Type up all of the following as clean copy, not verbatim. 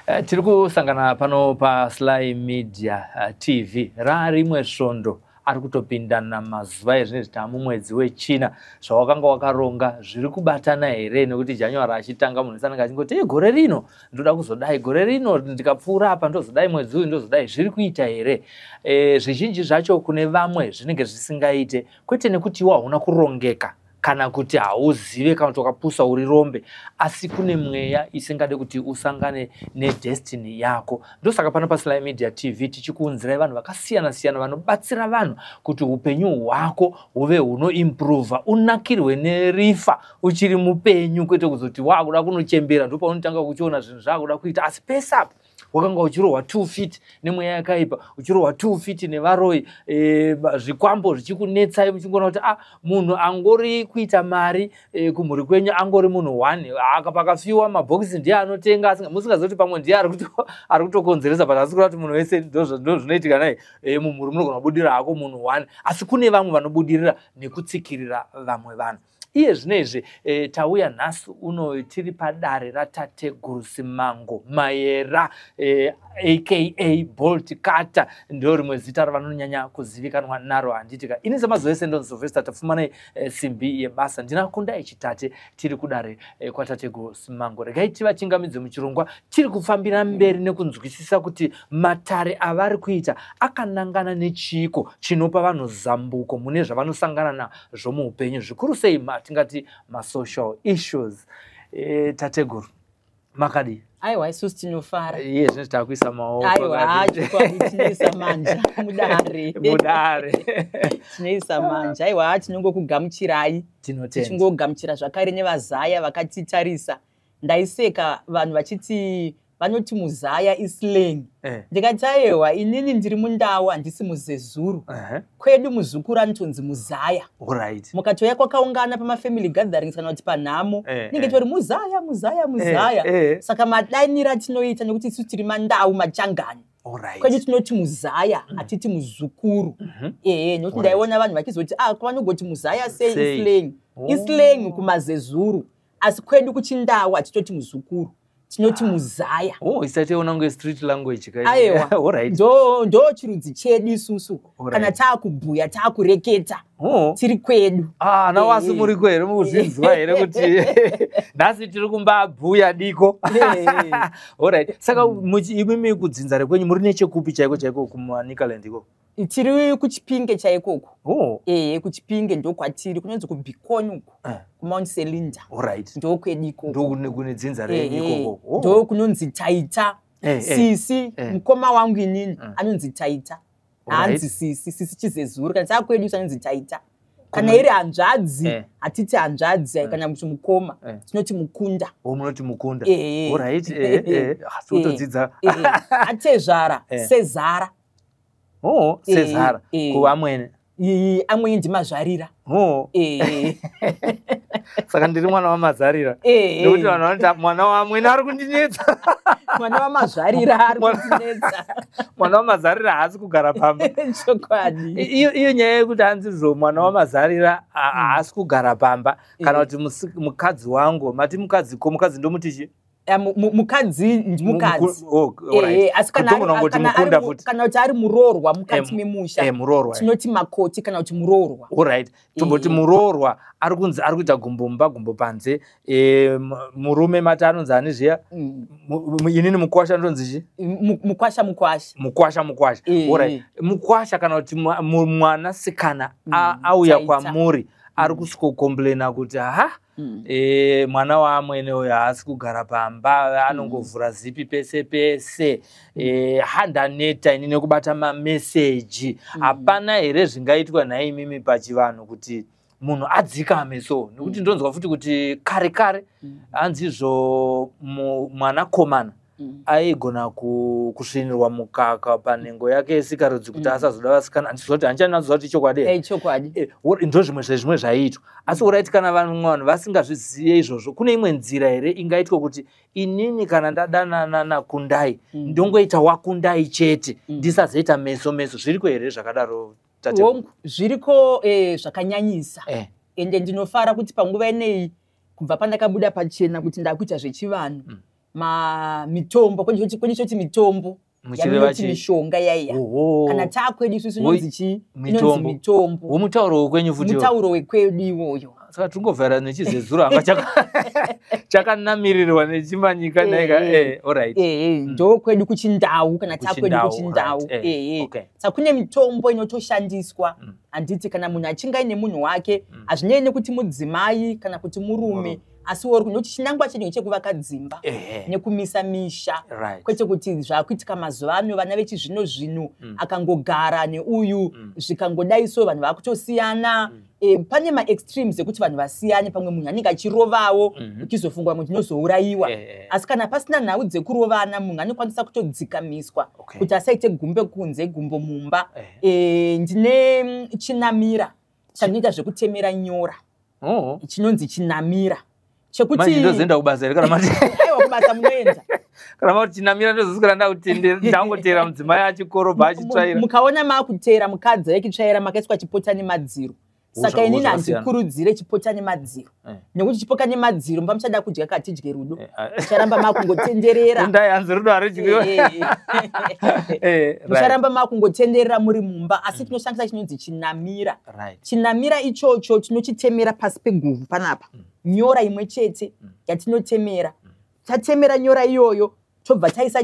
Tiri kusangana pano paSly Media TV. Rarimwe svondo ari kutopindana mazuva ezvinezvi, taamumwedzi wechina. Zvawakanga wakaronga zviri kubatana here? Nekuti January achitanga, munhu wese anenge achingoti, "E, gore rino ndoda kuzodai, gore rino ndikapfuura apa ndozodai, mwedzi uyu ndozodai." Zviri kuita here? Zvizhinji zvacho kune vamwe zvinenge zvisingaite, kwete nekuti iwe hauna kurongeka kana kuti hauzive kana kuti wakapusa, uri rombe, asi kune mweya isingade kuti usangane nedestiny yako. Ndosaka pano paSly Media TV tichikuunzirai vanhu vakasiyana-siyana vanobatsira vanhu kuti upenyu hwako huve hunoimprova, unakirwe nerifa uchiri mupenyu, kwete kuzoti waakuda kunochembera ndopaunotanga kuchiona zvinhu zvaakuda kuita, asi pese apo wakanga uchirohwa 2 feet nemweya yakaipa, uchirohwa 2 feet nevaroi, zvikwambo zvichikunetsai, muchingoona kuti ah, munhu angori kuita mari kumhuri kwenyu angori munhu one. Pakafiwa mabhokisi ndiye anotenga, musingazivi kuti pamwe ndiye ari kutokonzeresa, but asi kureva kuti munhu wese ndo zvinoitika nai. Mumhuri munogona kubudirira hako munhu one, asi kune vamwe vanobudirira nekutsikirira vamwe vanhu. Iye zvinezvi tauya nhasi uno tiri padare raTateguru Simango Mayera, aka Bolt Cutter, ndo rimwe zita ravanonyanya kuzivikanwa naro, handitika? Ini semazuva ese ndonzi Sylvester Tapfumanai, simbi yebasa. Ndina Kundai Chitate. Tiri kudare kwaTateguru Simango. Regai tivachingamidze muchirongwa. Tiri kufambira mberi nekunzwisisa kuti matare avari kuita akanangana nechiko chinopa vanhu zambuko mune zvavanosangana nazvo muupenyu, zvikuru sei tingati masocial issues. Tateguru, makadii? Aiwa, isusu tinofara. Iye zvino takuisa maoko. Aiwa, chokwadi, tinoisa manja mudare. Mudare. Tinoisa manja. Aiwa, tinongokugamuchirai. Tinotenda. Tichingogamuchira zvakare nevazaya vakatitarisa. Ndaiseka vanhu vachiti vanoti muzaya islang. Ndikati, aiwa, inini ndiri mundau, handisi muzezuru. Kwedu muzukuru anotonzi muzaya. Mukatouya kwakaungana pamafamily gatherings kana kuti panhamo, inenge tori muzaya, muzaya, muzaya. Saka madaniro atinoita, nekuti isusu tiri mandau machangani, kwedu tinoti muzaya, hatiti muzukuru. Ehe, nokuti ndaiona vanhu vachizoti, ah, vanogoti muzaya sei? Sei? Islang. Oh. Islang kumazezuru, asi kwedu kuchindau hatitoti muzukuru, tinoti muzaya. Oh, isati yaona kunge street language kai. Aiwa. Ndo chirudzi chedu isusu. Kana taakubhuya, taakureketa, tiri kwedu. Ah, nawasi muriko here? Mukuzvinzwa here kuti nhasi tiri kumbabhuya diko? Alright, saka imimi kudzinza rekwenyu muri nechekupi chaiko chaiko kuManicaland iko? Tiri kuChipinge chaikoko. Ehe, kuChipinge ndokwatiri, kunonzi kuBikoni uko, kuMount Selinda. Ndokwedu ikoko. Ndokune kune dzinza renyu ikoko. Oh. Ndo kunonzi taita, sisi. Mukoma wangu inini anonzi taita. Haanzi sisi. Sisi chizezuru. Kana taakwedu isu anonzi taita. Kana iri hanzvadzi, hatiti hanzvadzi kana kuti mukoma, tinoti mukunda. Oh, munoti mukunda. Eh. Alright, Ah, totodzidza. Atezvara, sezara. Oh, sezara. Kuvamwene. Amweni ndimazvarira. Oh. Saka ndiri mwana wamazarira. Nekuti vanhu vanoti mwana wamwene ari kundinetsa. Mwana wamazvarira ari kundinetsa. Mwana wamazarira haasi kugara pamba. Chokwadi. Iyo nyaya yekuti hanzizvo mwana wamazarira haasi kugara pamba, kana kuti mukadzi wangu, mati mukadzi, ko mukadzi ndomuti chi? Mukadzi ndimukadzi. Oh, alright. Asi kana Kutongona kungoti mukunda futi. Kana kuti ari muroorwa mukati memusha, Muroorwa. tinoti makoti kana kuti muroorwa. Alright, tomboti muroorwa ari kunzi ari kuita gumbo mumba, gumbo panze. Murume mati anonzi ani zviya? Inini mukwasha ndonzi chi? Mukwasha, mukwasha. Mukwasha, mukwasha. Alright, mukwasha kana kuti mwanasikana auya Taita. kwamuri, ari kusvikocomplaina kuti ha, mwana waamwene uyo haasi kugara pamba, anongovhura zipi pese pese, handaneta ini nekubata mameseji. Hapana here zvingaitwa nhaimimi pachivanhu kuti munhu adzikame? So nekuti ndonzwa futi kuti kare kare hanzizvo mwanakomana aigona kusvinirwa mukaka panhengo yake yesikarudzi kuti asazoda vasikana. Handizwa kuti, handichanazoziva kuti chokwadi here. Chokwadi. Ndo zvimwe zvezvimwe zvaiitwa. Asi alright, kana vamwe vanhu vasingazvizive izvozvo, kune imwe nzira here ingaitwa kuti inini kana ndadanana naKundai, ndongoita waKundai chete, ndisazoita meso meso? Zviriko here zvakadaro, Tate? Hongu, zviriko, zvakanyanyisa. Ende ndinofara kuti panguva ineyi, kubva pandakabuda pachena kuti ndakuita zvechivanhu, Mitombo kwedu mitombo yamunoti mishonga yaiya. Kana taakwedu isusu inonzi chii? Inonzi mitombo. Womutauro wekwenyu futi. Mutauro wekwedu iwoyo. Saka tingovhara nechizezuro hanga chakanamirirwa nechimanyika naika. Alright. Ndo kwedu kuchindau, kana taakwedu kuchindau. Saka kune mitombo inotoshandiswa. Handiti kana munhu achinge aine munhu wake, hazvinei nekuti mudzimai kana kuti murume, asi nokuti chinangwa chedu chekuvaka dzimba nekumisa misha, kwete kuti zvakuitika mazuva ano vana vechizvino zvino akangogara neuyu zvikangodai so vanhu vakutosiyana. Pane maextremes ekuti vanhu vasiyane, pamwe munhu anenge achirovawo, uchizofunga kuti ndinozourayiwa. Asi kana pasina nhau dzekurovana, munhu anokwanisa kutodzikamiswa kuti asaite gumbe kunze gumbo mumba. Ndine chinamira chandinoita zvekutemera nyora, chinonzi chinamira. Chekuti ndozoenda kubasa here kana mati? Aiwa, kubasa munoenda. Kana mati chinamira ndozoswera ndangotera mudzimai achikorobha achitsvaira. Mukaona maakutera mukadzi achitsvaira makaiswa chipota nemadziro. Saka inini handikurudzire chipota nemadziro, nekuti chipoka nemadziro mba muchada kudya katidye rudo, mucharamba makungotenderera. Ndai hanzi rudo harudyiwe. Mucharamba makungotenderera muri mumba. Asi tinoshandisa chinonzi chinamira. Chinamira ichocho tinochitemera pasi peguvhu panapa, nyora imwe chete yatinotemera. Tatemera nyora iyoyo, tobva taisa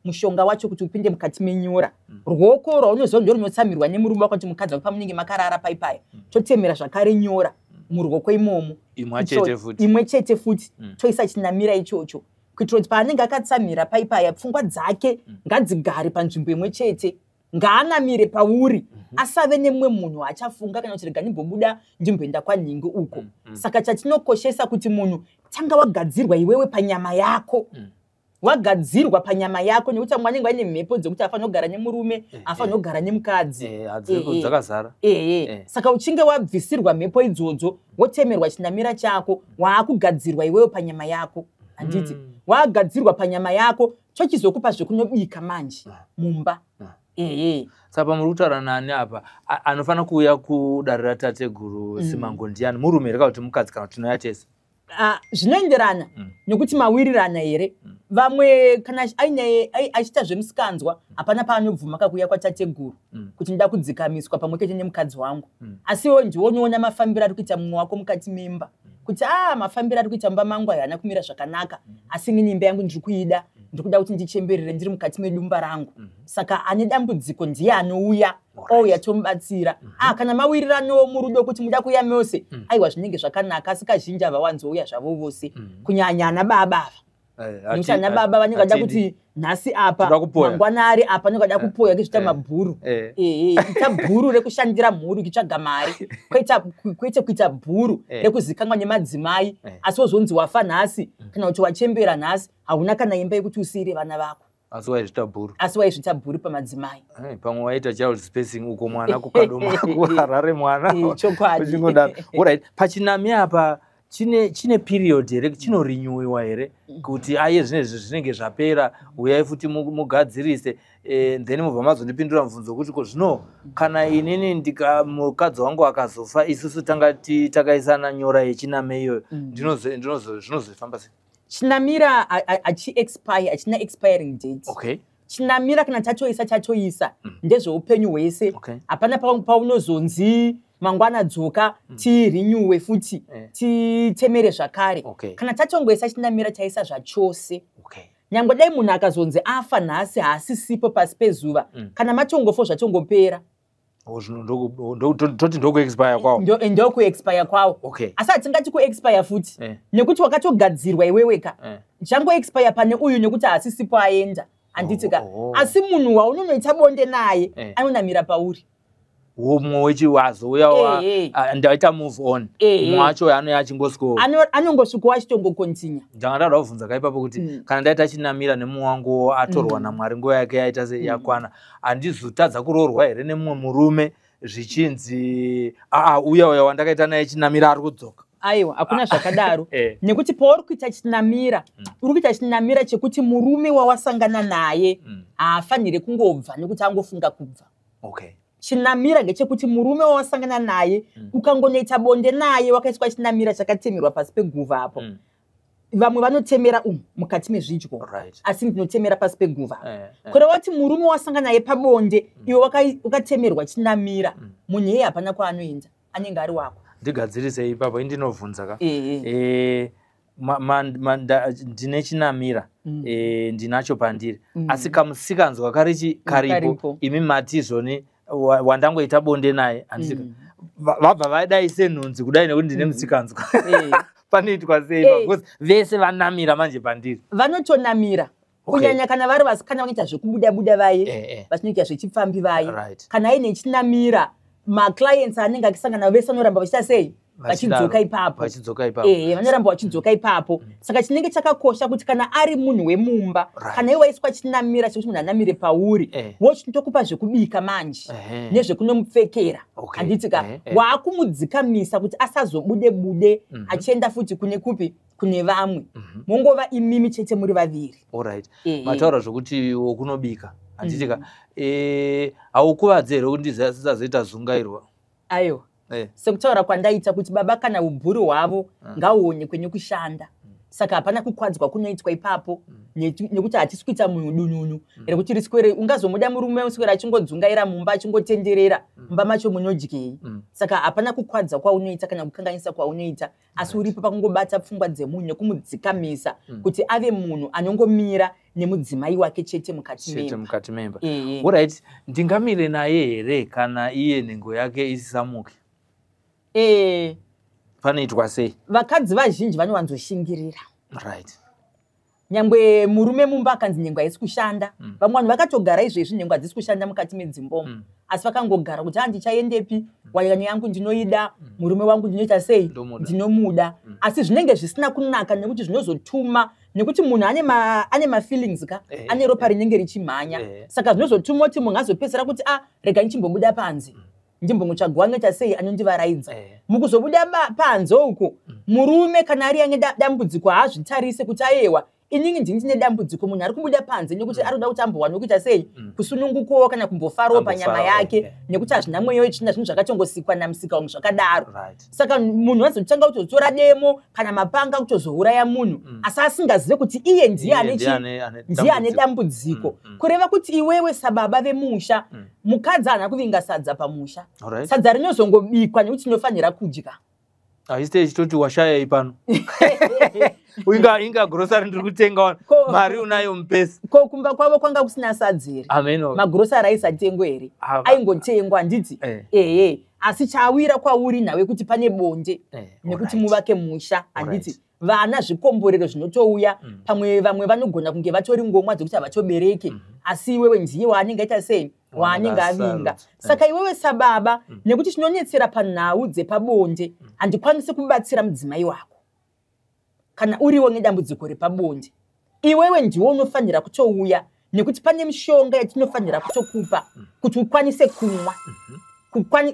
mushonga wacho kuti upinde mukati menyora. Ruoko rwaunoziva ndo runotsamirwa nemurume wako kuti mukadzi wako pamunenge makarara paipaya, totemera zvakare nyora muruoko imomo. Imwe chete futi toisa chinamira ichocho kuitira kuti paanenge akatsamira paipaya pfungwa dzake ngadzigare panzvimbo imwe chete, ngaanamire pauri, asave nemumwe munhu achafunga kana kuti rega ndimbobuda ndimboenda kwanhingi uko. Saka chatinokoshesa kuti munhu tanga wagadzirwa iwewe panyama yako. Wagadzirwa panyama yako, nekuti vamwe vanenge vaine mhepo dzekuti afanira kugara nemurume, afanira kugara nemukadzi. Dzakazara. Saka uchinge wabvisirwa mhepo idzodzo, wotemerwa chinamira chako, waakugadzirwa iwewe panyama yako. Handiti wagadzirwa panyama yako, chochizokupa zvekunobika manje mumba. Saka pamuri kutaura nani apa anofanira kuuya kudare ratateguru Simango ndiani? Murume here kana kuti mukadzi kana tinouya tese? Zvinoenderana nekuti mawirirana here. Vamwe kana achiita zvemusikanzwa hapana paanobvuma kakuuya kwatateguru kuti ndoda kudzikamiswa pamwe chete nemukadzi wangu. Asi iwe ndiwe unoona mafambiro ari kuita mumwe wako mukati memba, kuti mafambiro ari kuita mumba mangu ayo haana kumira zvakanaka, asi inini imba yangu ndiri kuida, ndiri kuda kuti ndichemberere ndiri mukati medumba rangu. Saka ane dambudziko ndiye anouya, ouya tomubatsira. Kana mawiriranowo murudo kuti muda kuuya mose, aiwa zvinenge zvakanaka. Asi kazhinji havawanzouya zvavo vose, kunyanya ana baba ava. Nekuti ana baba vanenge vada kuti nhasi apa mangwana ari apa, vanenge vada kupoya kuita mabhuru. Ita bhuru rekushandira mhuri kutsvaga mari, kwete kuita bhuru rekuzikanwa nemadzimai. Asi wozonzi wafa nhasi kana kuti wachembera nhasi, hauna kana imba yekuti usiyire vana vako. Asi waizvita bhuru. Asi waizvita bhuru pamadzimai. Pamwe waita child spacing uko mwana kuKadoma kuHarare mwana. Chokwadi. Alright, pachinami apa chine period here, chinorinyuwiwa here kuti aye zvinezvi zvinenge zvapera, uyai futi mugadzirise, then mubva mazondipindura mubvunzo kuti ko zvino kana inini ndika mukadzi wangu akazofa, isusu tanga takaisana nyora yechiname iyoyo, zvinozofamba sei? Chinamira achi expire, hachina expiring date. Chinamira kana tatoisa tatoisa, ndezveupenyu hwese. Hapana paunozonzi mangwana dzoka tirinewwe futi, titemere zvakare. Kana tatongoisa chinamira taisa zvachose. Nyangwe dai munhu akazonzi afa nhasi, haasisipo pasi pezuva, kana matongofo zvatongopera. Toti ndokuexpire kwawo. Ndokuexpire kwawo. Asi hatingati kuexpire futi, nekuti wakatogadzirwa iweweka. Changoexpire pane uyu nekuti haasisipo aenda, handiti ka? Asi munhu waunonoita bonde naye anonamira pauri. Mumwe wechiwazouya ndaita move on, mumwe wacho anouya achingosviko. Anongosvikawo achitongokontinya. Ndanga ndada kubvunza kaipapo kuti kana ndaita chinamira nemumwe wangu atorwa naMwari, nguva yake yaita se yakwana, handizotadza kuroorwa here nemumwe murume zvichinzi aa uya uya wandakaita naye chinamira ari kudzoka? Aiwa, hakuna zvakadaro, nekuti pauri kuita chinamira, uri kuita chinamira chekuti murume wawasangana naye haafaniri kungobva nekuti angofunga kubva. Chinamira ngechekuti murume wawasangana naye, ukangonoita bonde naye wakaiswa chinamira chakatemerwa pasi peguva apo, Vamwe vanotemera umu mukati mezvidyo, asi ndinotemera pasi peguva. Kureva kuti murume wasangana naye pabonde, iwe wakatemerwa chinamira, munhu iyeye hapana kwaanoenda, anenge ari wako. Ndigadzirisei ipapo, indinovhunza ka. Ndine chinamira, ndinacho pandiri, asi kamusikanzwa karichi karipo. Imi mati zvoni wandangoita bonde naye, handiti? Vabva vadai senhunzi kudai nekuti ndine musikanzwa. Panoitwa sei? Because vese vanamira manje pandiri. Vanotonamira, kunyanya kana vari vasikana vanoita zvekubuda buda vaye, vachinoita zvechipfambi vaye. Kana aine chinamira, maclients anenge achisangana vese vanoramba vachiita sei? Vachidzoka ipapo. Vachidzoka ipapo. Vanoramba vachidzoka ipapo. Saka chinenge chakakosha kuti kana ari munhu wemumba, kana iwe waiswa chinamira chekuti munhu anamire pauri, wochitokupa zvekubika manje nezvekunomupfekera, handiti ka? Waakumudzikamisa kuti asazobude bude achienda futi kune kupi, kune vamwe. Mongova imimi chete muri vaviri. Alright, mataura zvokuti wokunobika, handiti ka? Haukuvadzi here kuti ndisazoita zungairwa? Aiwa. Sekutaura kwandaita kuti baba kana ubhuri hwavo ngauonekwe nekushanda, saka hapana kukwadzwa kunoitwa ipapo, nekuti hatisi kuita munhu dununu rekuti riswere. Ungazomuda murume uswere achingodzungaira mumba, achingotenderera mumba macho, munodyei? Saka hapana kukwadza kwaunoita kana kukanganisa kwaunoita, asi uripo pakungobata pfungwa dzemunhu nekumudzikamisa kuti ave munhu anongomira nemudzimai wake chete mukati chete memba. Mukati memba. Alright, ndingamire naye here kana iye nhengo yake isisamuki? Panoitwa sei? Vakadzi vazhinji vanowanzoshingirira. Nyangwe murume mumba akanzi nhengo haisi kushanda, vamwe vanhu vakatogara izvezvi nhengo hadzisi kushanda mukati medzimbomo, asi vakangogara kuti handichaendepi, wayano yangu ndinoida, murume wangu ndinoita sei? Ndomuda. Ndinomuda. Asi zvinenge zvisina kunaka, nekuti zvinozotuma, nekuti munhu ane mafeelings ka, ane ropa rinenge richimhanya. Saka zvinozotuma kuti munhu azopedzisira kuti, a, rega ndichimbobuda panze, ndimbomutsvaga anoita sei, anondivaraidza. Mukuzobuda panze uku, murume kana ari ane dambudziko haazvitarise kuti ayewa, inini ndini ndine dambudziko. Munhu ari kubuda panze nekuti ari kuda kuti ambowana kuita sei, kusunungukawo kana kumbofarawo panyama Ambofarawo, yake, nekuti hazvina mweya wetsvina, zvinhu zvakatongosikwa namusika wangu zvakadaro. Saka munhu azotanga kutotora demo kana mapanga kutozouraya munhu, asi asingazive kuti iye ndiye Iye ane ndiye ane ndiye ane dambudziko. dambudziko. Kureva kuti iwewe sababa vemusha, mukadzi haana kuvinga sadza pamusha. Sadza rinozongobikwa nekuti tinofanira kudya. Haisite ichitoti washayai pano, inga grocery ndiri kutenga wani. Mari unayo mupesi. Ko kumba kwavo kwanga kusina sadza here? Ameno. Magrosari aisatengwa here? Aingotengwa, handiti? Ehe, asi chawira kwauri nawe kuti pane bonde nekuti muvake musha, handiti? Vana zvikomborero zvinotouya. Pamwe vamwe vanogona kunge vatori ngomwa dzekuti havatobereki, asi iwewe ndiye waanenge aita sei, waanenge avinga. Asarudza. Saka iwewe sababa, nekuti chinonetsera panhau dzepabonde, handikwanisi kubatsira mudzimai wako kana uriwo nedambudziko repabonde. Iwewe ndiwo unofanira kutouya, nekuti pane mishonga yatinofanira kutokupa kuti ukwanise kumwa,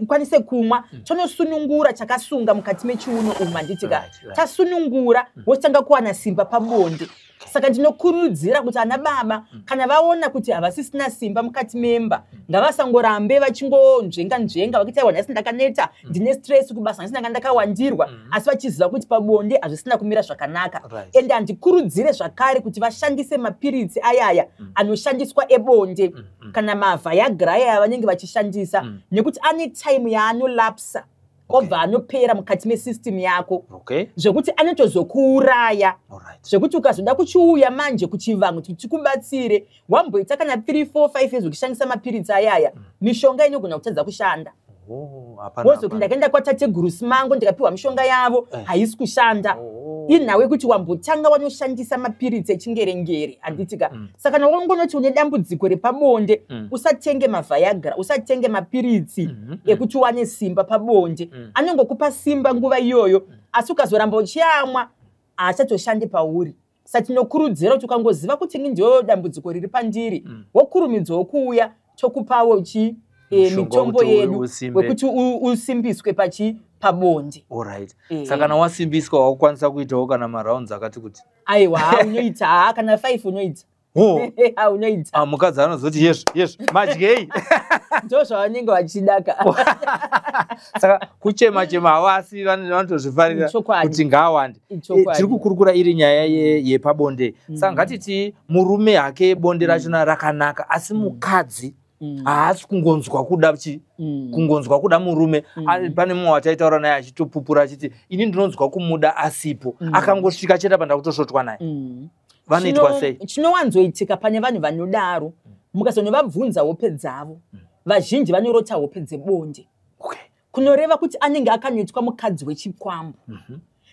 ukwanise kumwa, tonosunungura chakasunga mukati mechiuno umu, handiti ka? Tasunungura, wotanga kuwana simba pabonde. Saka ndinokurudzira kuti ana baba, kana vaona kuti havasisina simba mukati memba, ngavasangorambe vachingonzvenga nzvenga vakuti, aiwa, nhasi ndakaneta, ndine stress kubasa, nhasi ndanga ndakawandirwa, asi vachiziva kuti pabonde hazvisina kumira zvakanaka. Ende handikurudzire zvakare kuti vashandise mapiritsi ayaya anoshandiswa ebonde kana maViagra ayaya vanenge vachishandisa, nekuti ane time yaanolapsa, obva anopera mukati mesystem yako, zvekuti anotozokuuraya, zvekuti ukazoda kuchiuya manje kuchivanhu kuti tikubatsire, wamboita kana 3 4 5 years uchishandisa mapiritsi ayaya, mishonga inogona kutadza kushanda. Oh, hapana, Wozoti, hapana. "Ndakaenda kwatateguru Simango, ndikapiwa mishonga yavo, haisi kushanda." Inhau yekuti wambotanga wanoshandisa mapiritsi echingerengere, handiti ka? Saka kana wangonoti une dambudziko repabonde, usatenge maViagra, usatenge mapiritsi ekuti uwane simba pabonde. Anongokupa simba nguva iyoyo, asi ukazoramba uchiyamwa haachatoshandi pauri. Saka tinokurudzira kuti ukangoziva kuti ini ndiyo dambudziko riri pandiri, wokurumidzawo kuuya, tokupawo chi Mushonga mitombo wekuti yedu usimbe. wekuti usimbiswe pachi pabonde. Alright. Saka kana wasimbiswa, wakukwanisa kuitawo kana marounds akati kuti? Aiwa, unoita kana 5 unoita. Unoita. Ah, mukadzi anozoti, "Yezvo, yezvo, madyei?" Ndo zvavanenge vachidaka. Saka kuchema chema havo, asi vanotozvifarira kuti ngaawande. Ichokwadi. Tiri kukurukura iri nyaya yepabonde. Saka ngatiti murume hake, bonde rachona rakanaka, asi mukadzi haasi kungonzwa kuda chi kungonzwa kuda murume. Pane mumwe wataitaura naye achitopupura achiti, "Ini ndinonzwa kumuda asipo, akangosvika chete apa ndakutosvotwa naye." Vanoitwa sei? Chinowanzoitika pane vanhu vanodaro, mukazonovabvunza hope dzavo, vazhinji vanorota hope dzebonde. Kunoreva kuti anenge akanoitwa mukadzi wechikwambo.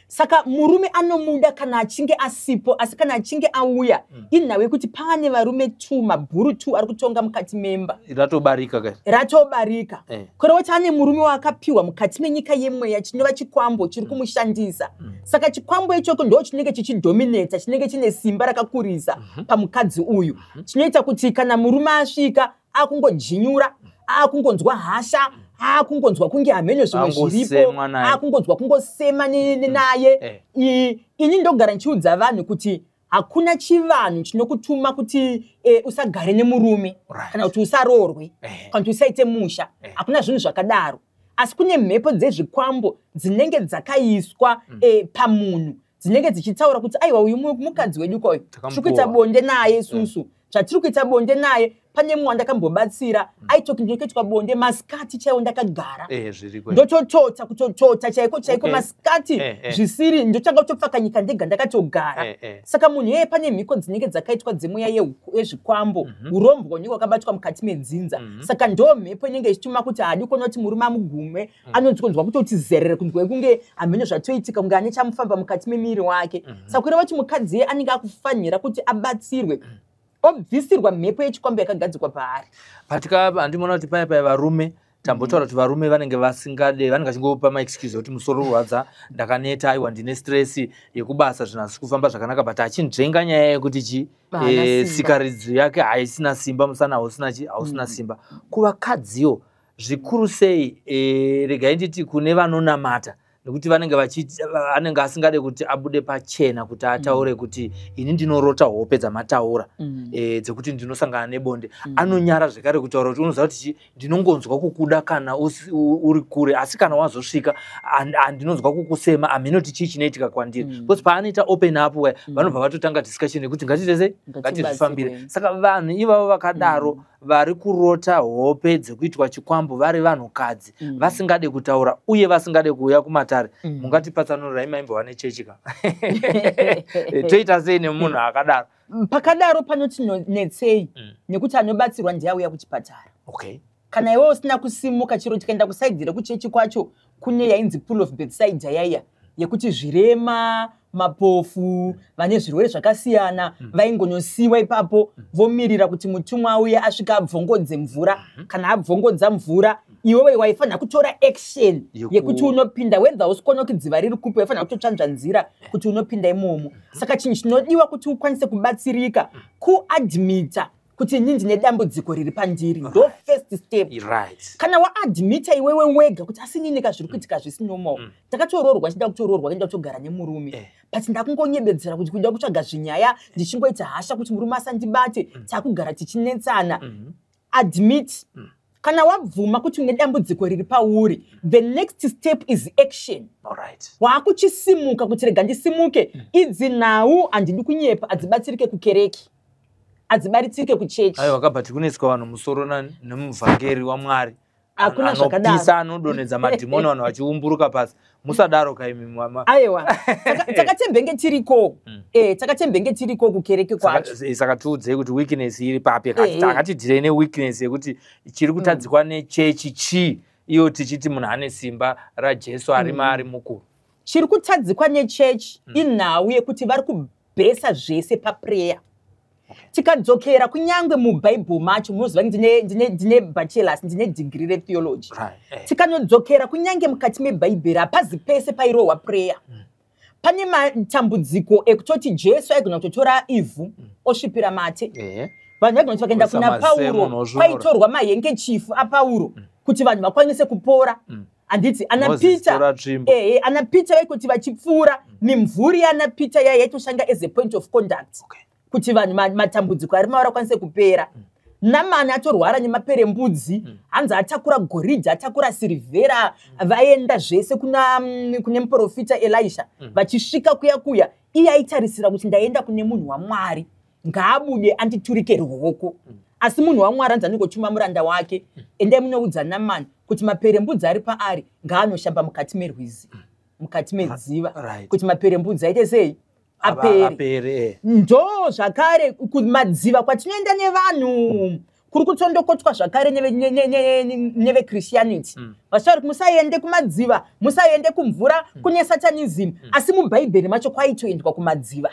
Saka murume anomuda kana achinge asipo, asi kana achinge auya, inhau yekuti paane varume 2, mabhuru 2 ari kutonga mukati memba. Ratobarika kai. Ratobarika. Kureva kuti ane murume waakapiwa mukati menyika yemweya, chinova chikwambo chiri kumushandisa. Saka chikwambo ichoko ndo chinenge chichidominata, chinenge chine simba rakakurisa pamukadzi uyu, chinoita kuti kana murume asvika, akungojinyura, akungonzwa hasha, akungonzwa kunge hameno zvimwe zviripo. Angosemwa naye. Akungonzwa kungosema naye. Ini ndogara ndichiudza vanhu kuti hakuna chivanhu chinokutuma kuti usagare nemurume kana kuti usaroorwe kana kuti usaite musha. Hakuna zvinhu zvakadaro, asi kune mhepo dzezvikwambo dzinenge dzakaiswa pamunhu, dzinenge dzichitaura kuti, "Aiwa, uyu mukadzi wedu koyo, tiri kuita Takamupuwa. bonde naye isusu, zvatiri kuita bonde naye." Pane mumwe wandakambobatsira, aitoti, "Ndinokuitwa bonde masikati chaiwo ndakagara." Zviriko. Ndototota, kutotota chaiko chaiko, masikati, zvisiri, ndotanga kutopfakanyika ndega ndakatogara. Saka munhu iyeye, pane mhiko dzinenge dzakaitwa dzemweya yezvikwambo, urombwa hunenge hwakabatwa mukati medzinza. Saka ndo mhepo inenge ichituma kuti haadi kuona kuti murume amugume, anonzwa kutoti zerere, kunzwa kunge hameno zvatoitika, kunge ane chamufamba mukati memuviri wake. Saka kureva kuti mukadzi iye anenge akufanira kuti abatsirwe, obvisirwa mhepo yechikwambo yakagadzikwa paari. Patika handimona kuti paya paya varume, tambotaura kuti varume vanenge vasingade, vanenge vachingopa maexcuse ekuti musoro urwadza, ndakaneta, aiwa, ndine stress yekubasa, zvinhu hazisi kufamba zvakanaka, but achinzvenga nyaya yekuti chi Haana simba. Sikaridzo yake haisina simba, musana hausina chi hausina simba. Kuvakadziwo zvikuru sei, regai nditi kune vanonamata, nekuti vanenge vachiti anenge asingade kuti abude pachena kuti ataure kuti, "Ini ndinorota hope dzamataura dzekuti ndinosangana nebonde." Anonyara zvekare kutaura kuti, "Unoziva kuti chi ndinongonzwa kukuda kana uri kure, asi kana wazosvika handinonzwa kukusema, hamhinoti chii chinoitika kwandiri." Because paanoita open up, vanobva vatotanga discussion yekuti ngatiite sei, ngatizvifambire. Ngatibatsirwe. Saka vanhu ivavo vakadaro vari kurota hope dzekuitwa chikwambo vari vanhukadzi, vasingade kutaura uye vasingade kuuya kumatare, mungatipatsanurai? Maimbova nechechi ka? Toita sei nemunhu akadaro? Pakadaro panoti netsei, nekuti anobatsirwa ndiye auya kuchipatara. Kana iwe usina kusimuka, chiro tikaenda kuside rekuchechi kwacho, kune yainzi Pool of Bethsaida yaiya yekuti zvirema, mapofu, vane zvirwere zvakasiyana vaingonosiwa ipapo, vomirira kuti mutumwa auye, asvika abvongodze mvura. Kana abvongodza mvura, iwewe waifanira kutora action yekuti unopinda, whether usikuona kuti dziva riri kupi, waifanira kutotsvanzva nzira kuti unopinda imomo. Saka chinhu chinodiwa kuti ukwanise kubatsirika, kuadmita kuti ini ndine dambudziko riri pandiri, ndo first step. Kana waadmita iwewe wega kuti, "Asi inini ka, zviri kuitika zvisi normal. Ndakatoroorwa, ndichida kutoroorwa, kuenda kutogara nemurume, but ndakungonyebedzera kuti kuda kutsvaga zvinyaya, ndichingoita hasha kuti murume asandibate, takugara tichinetsana." Admit. Kana wabvuma kuti une dambudziko riri pauri, the next step is action. Waakuchisimuka kuti, "Rega ndisimuke." Idzi nhau, handidi kunyepa, hadzibatsirike kukereke, hadzibatsirike kuchechi. Aiwa, kabva kunoiswa vanhu musoro nemuvhangeri waMwari Hakuna zvakadaro. anopisa, anodonhedza madhimoni, vanhu vachiumburuka pasi. Musadaro kaimi mama. Aiwa, takatembenge tiriko. Takatembenge tiriko kukereke kwacho. Saka tiudzei kuti weakness iri papi. Akatidirei neweakness yekuti chiri kutadzikwa nechechi chii, iyo tichiti munhu ane simba raJesu ari maari mukuru? Chiri kutadzikwa nechechi inhau yekuti vari kubhesa zvese paprayer. Tikadzokera kunyange mubhaibheri macho, munoziva ndine bachelors, ndine degree retheology. Tikanodzokera kunyange mukati mebhaibheri, hapazi pese pairohwa prayer. Pane matambudziko ekutoti Jesu aigona kutotora ivhu osvipira mate. Vanhu vaigona kuti vakaenda Oisa kuna masemo Pauro, nosvora. kwaitorwa mahenkechifu aPauro kuti vanhu vakwanise kupora, handiti? Ana Moses, Peter, tora tsvimbo. Ehe, ana Peter vaikuti vachipfuura, mimvuri yana Peter yai yaitoshanda as a point of conduct. Kuti vanhu matambudziko ari mavari akwanise kupera. Namani atorwara nemaperembudzi. Hanzi atakura goridhe, atakura sirivhera, vaenda zvese kune muprofita Elisha. Vachisvika kuya kuya, iye aitarisira kuti ndaenda kune munhu waMwari, ngaabude anditurike ruoko. Asi munhu waMwari hanzi anongotuma muranda wake, endai munoudza Namani kuti maperembudzi ari paari, ngaanoshamba mukati merwizi, mukati medziva, kuti maperembudzi aite sei? Apere. Ndo zvakare kumadziva kwatinoenda nevanhu kuri kutsondokotwa zvakare neveChristianity. Vachitaura kuti musaende kumadziva, musaende kumvura, kune satanism. Asi muBhaibheri macho kwaitoendwa kumadziva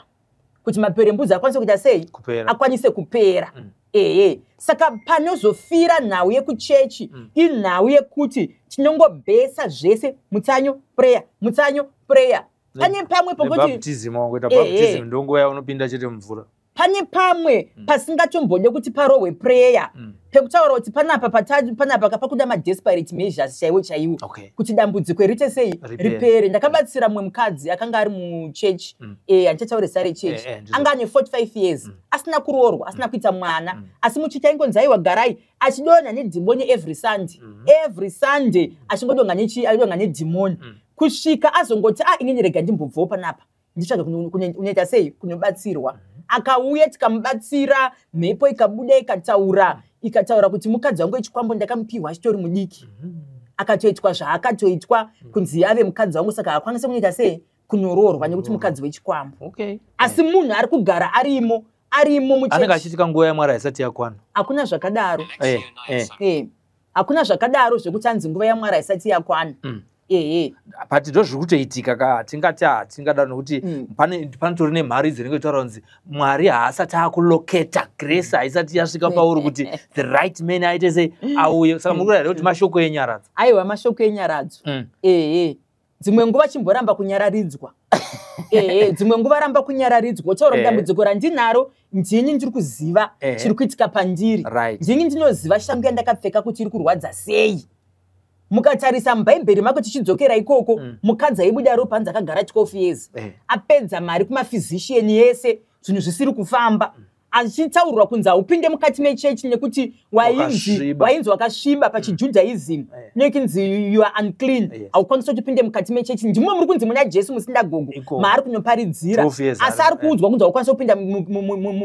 kuti maperembudzi akwanise kuita sei? Akwanise kupera. Ehe, saka panozofira nhau yekuchechi, inhau yekuti tinongobhesa zvese mutsanyo, prayer, mutsanyo, prayer. Pane pamwe pokuti wangoita baptism, ndonguva yaunopinda chete mumvura. Pane pamwe pasingatombode kuti parohwe prayer, pekutaura kuti panapa panapa pakuda madesperate measures chaiwo chaiwo kuti dambudziko riite sei? Ripere. Ndakabatsira mumwe mukadzi akanga ari muchechi, handichataure zita rechechi. Anga ane 45 years, asina kuroorwa, asina kuita mwana, asi muchechi aingonzi, "Aiwa, garai," achidonha nedhimoni every Sunday. Every Sunday achingodonha achidonha nedhimoni, kusvika azongoti, "A, inini rega ndimbobvawo panapa, nditsvage kunoita sei, kunobatsirwa." Akauya, tikamubatsira, mhepo ikabuda, ikataura, ikataura kuti mukadzi wangu wechikwambo, ndakamupiwa achitori mudiki, akatoitwa zvaakatoitwa kunzi ave mukadzi wangu, saka haakwanisi kunoita sei, kunoroorwa, nekuti mukadzi wechikwambo. Asi munhu ari kugara arimo arimo Anenge muchechi. Achiitika nguva yaMwari haisati yakwana. Hakuna zvakadaro. Eh. Hakuna zvakadaro zvekuti anzi nguva yaMwari haisati yakwana. Ehe. But ndo zviri kutoitika ka, hatingati hatingadaro, nokuti panotori nemhari dzinenge kutaura kunzi Mwari haasati akuloketa, grace haisati yasvika pauri kuti the right man aite sei, auye. Saka muri kureva here kuti mashoko enyaradzo? Aiwa, mashoko enyaradzo. Ehe, dzimwe nguva chimboramba kunyararidzwa. Ehe, dzimwe nguva ramba kunyararidzwa, utaura, "Dambudziko randinaro ndini ndiri kuziva chiri kuitika pandiri. Ndini ndinoziva shangu yandakapfeka kuti iri kurwadza sei." Mukatarisa muBhaibheri mako, tichidzokera ikoko, mukadzi aibuda ropa, hanzi akagara 12 years, apedza mari kumaphysician yese, zvinhu zvisiri kufamba, achitaurirwa kunzi haupinde mukati mechechi nekuti wainzi Wakasviba. Wainzi wakasviba pachiJudaism, nekunzi you are unclean, haukwanisi kuti upinde mukati mechechi. Ndimo muri kunzi muna Jesu musinagogo Iko. maari kunoparidzira, 12 years asi ari kuudzwa kunzi haukwanisi kupinda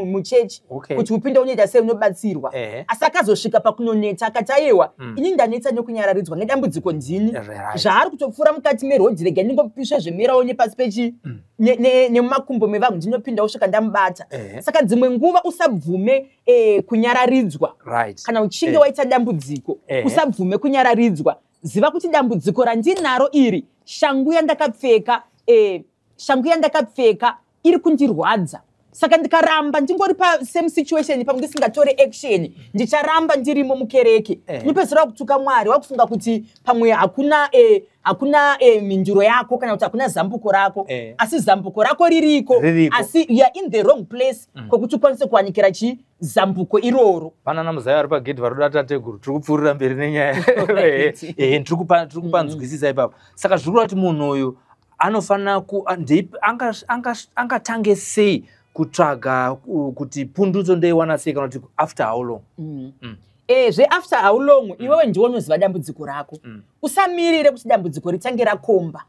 muchechi. Kuti upinde unoita sei? Unobatsirwa. Asi akazosvika pakunonetsa, akati, "Aiwa, ini ndanetsa nekunyararidzwa nedambudziko, ndini zvaari kutopfuura mukati merodhi, rega ndingopisha zvemerawo nepasi pechi nemumakumbo mevanhu, ndinopinda kusvika ndamubata." Saka dzimwe nguva usabvume kunyararidzwa. Kana uchinge waita dambudziko, usabvume kunyararidzwa. Ziva kuti dambudziko randinaro iri, shangu yandakapfeka, shangu yandakapfeka iri kundirwadza. Saka ndikaramba ndingori pasame situation, pamwe ndisingatore action, ndicharamba ndirimo mukereke. Unopedzisira wakutuka Mwari, wakufunga kuti pamwe hakuna mhinduro yako, kana kuti hakuna zambuko rako. Asi zambuko rako ririko. Ririko. Asi you are in the wrong place kwekuti ukwanise kuwanikira chi zambuko iroro. Panana muzaya vari pagedhi vari kuda tateguru. Tiri kupfuurira mberi nenyaya. Tiri kupanzwisisa ipapo. Saka zviri kureva kuti munhu uyu anofanira ku angatange sei kutsvaga kuti pundutso ndoiwana sei, kana kuti after how long? Zveafter how long, iwewe ndiwe unoziva dambudziko rako. Usamirire kuti dambudziko ritange rakomba,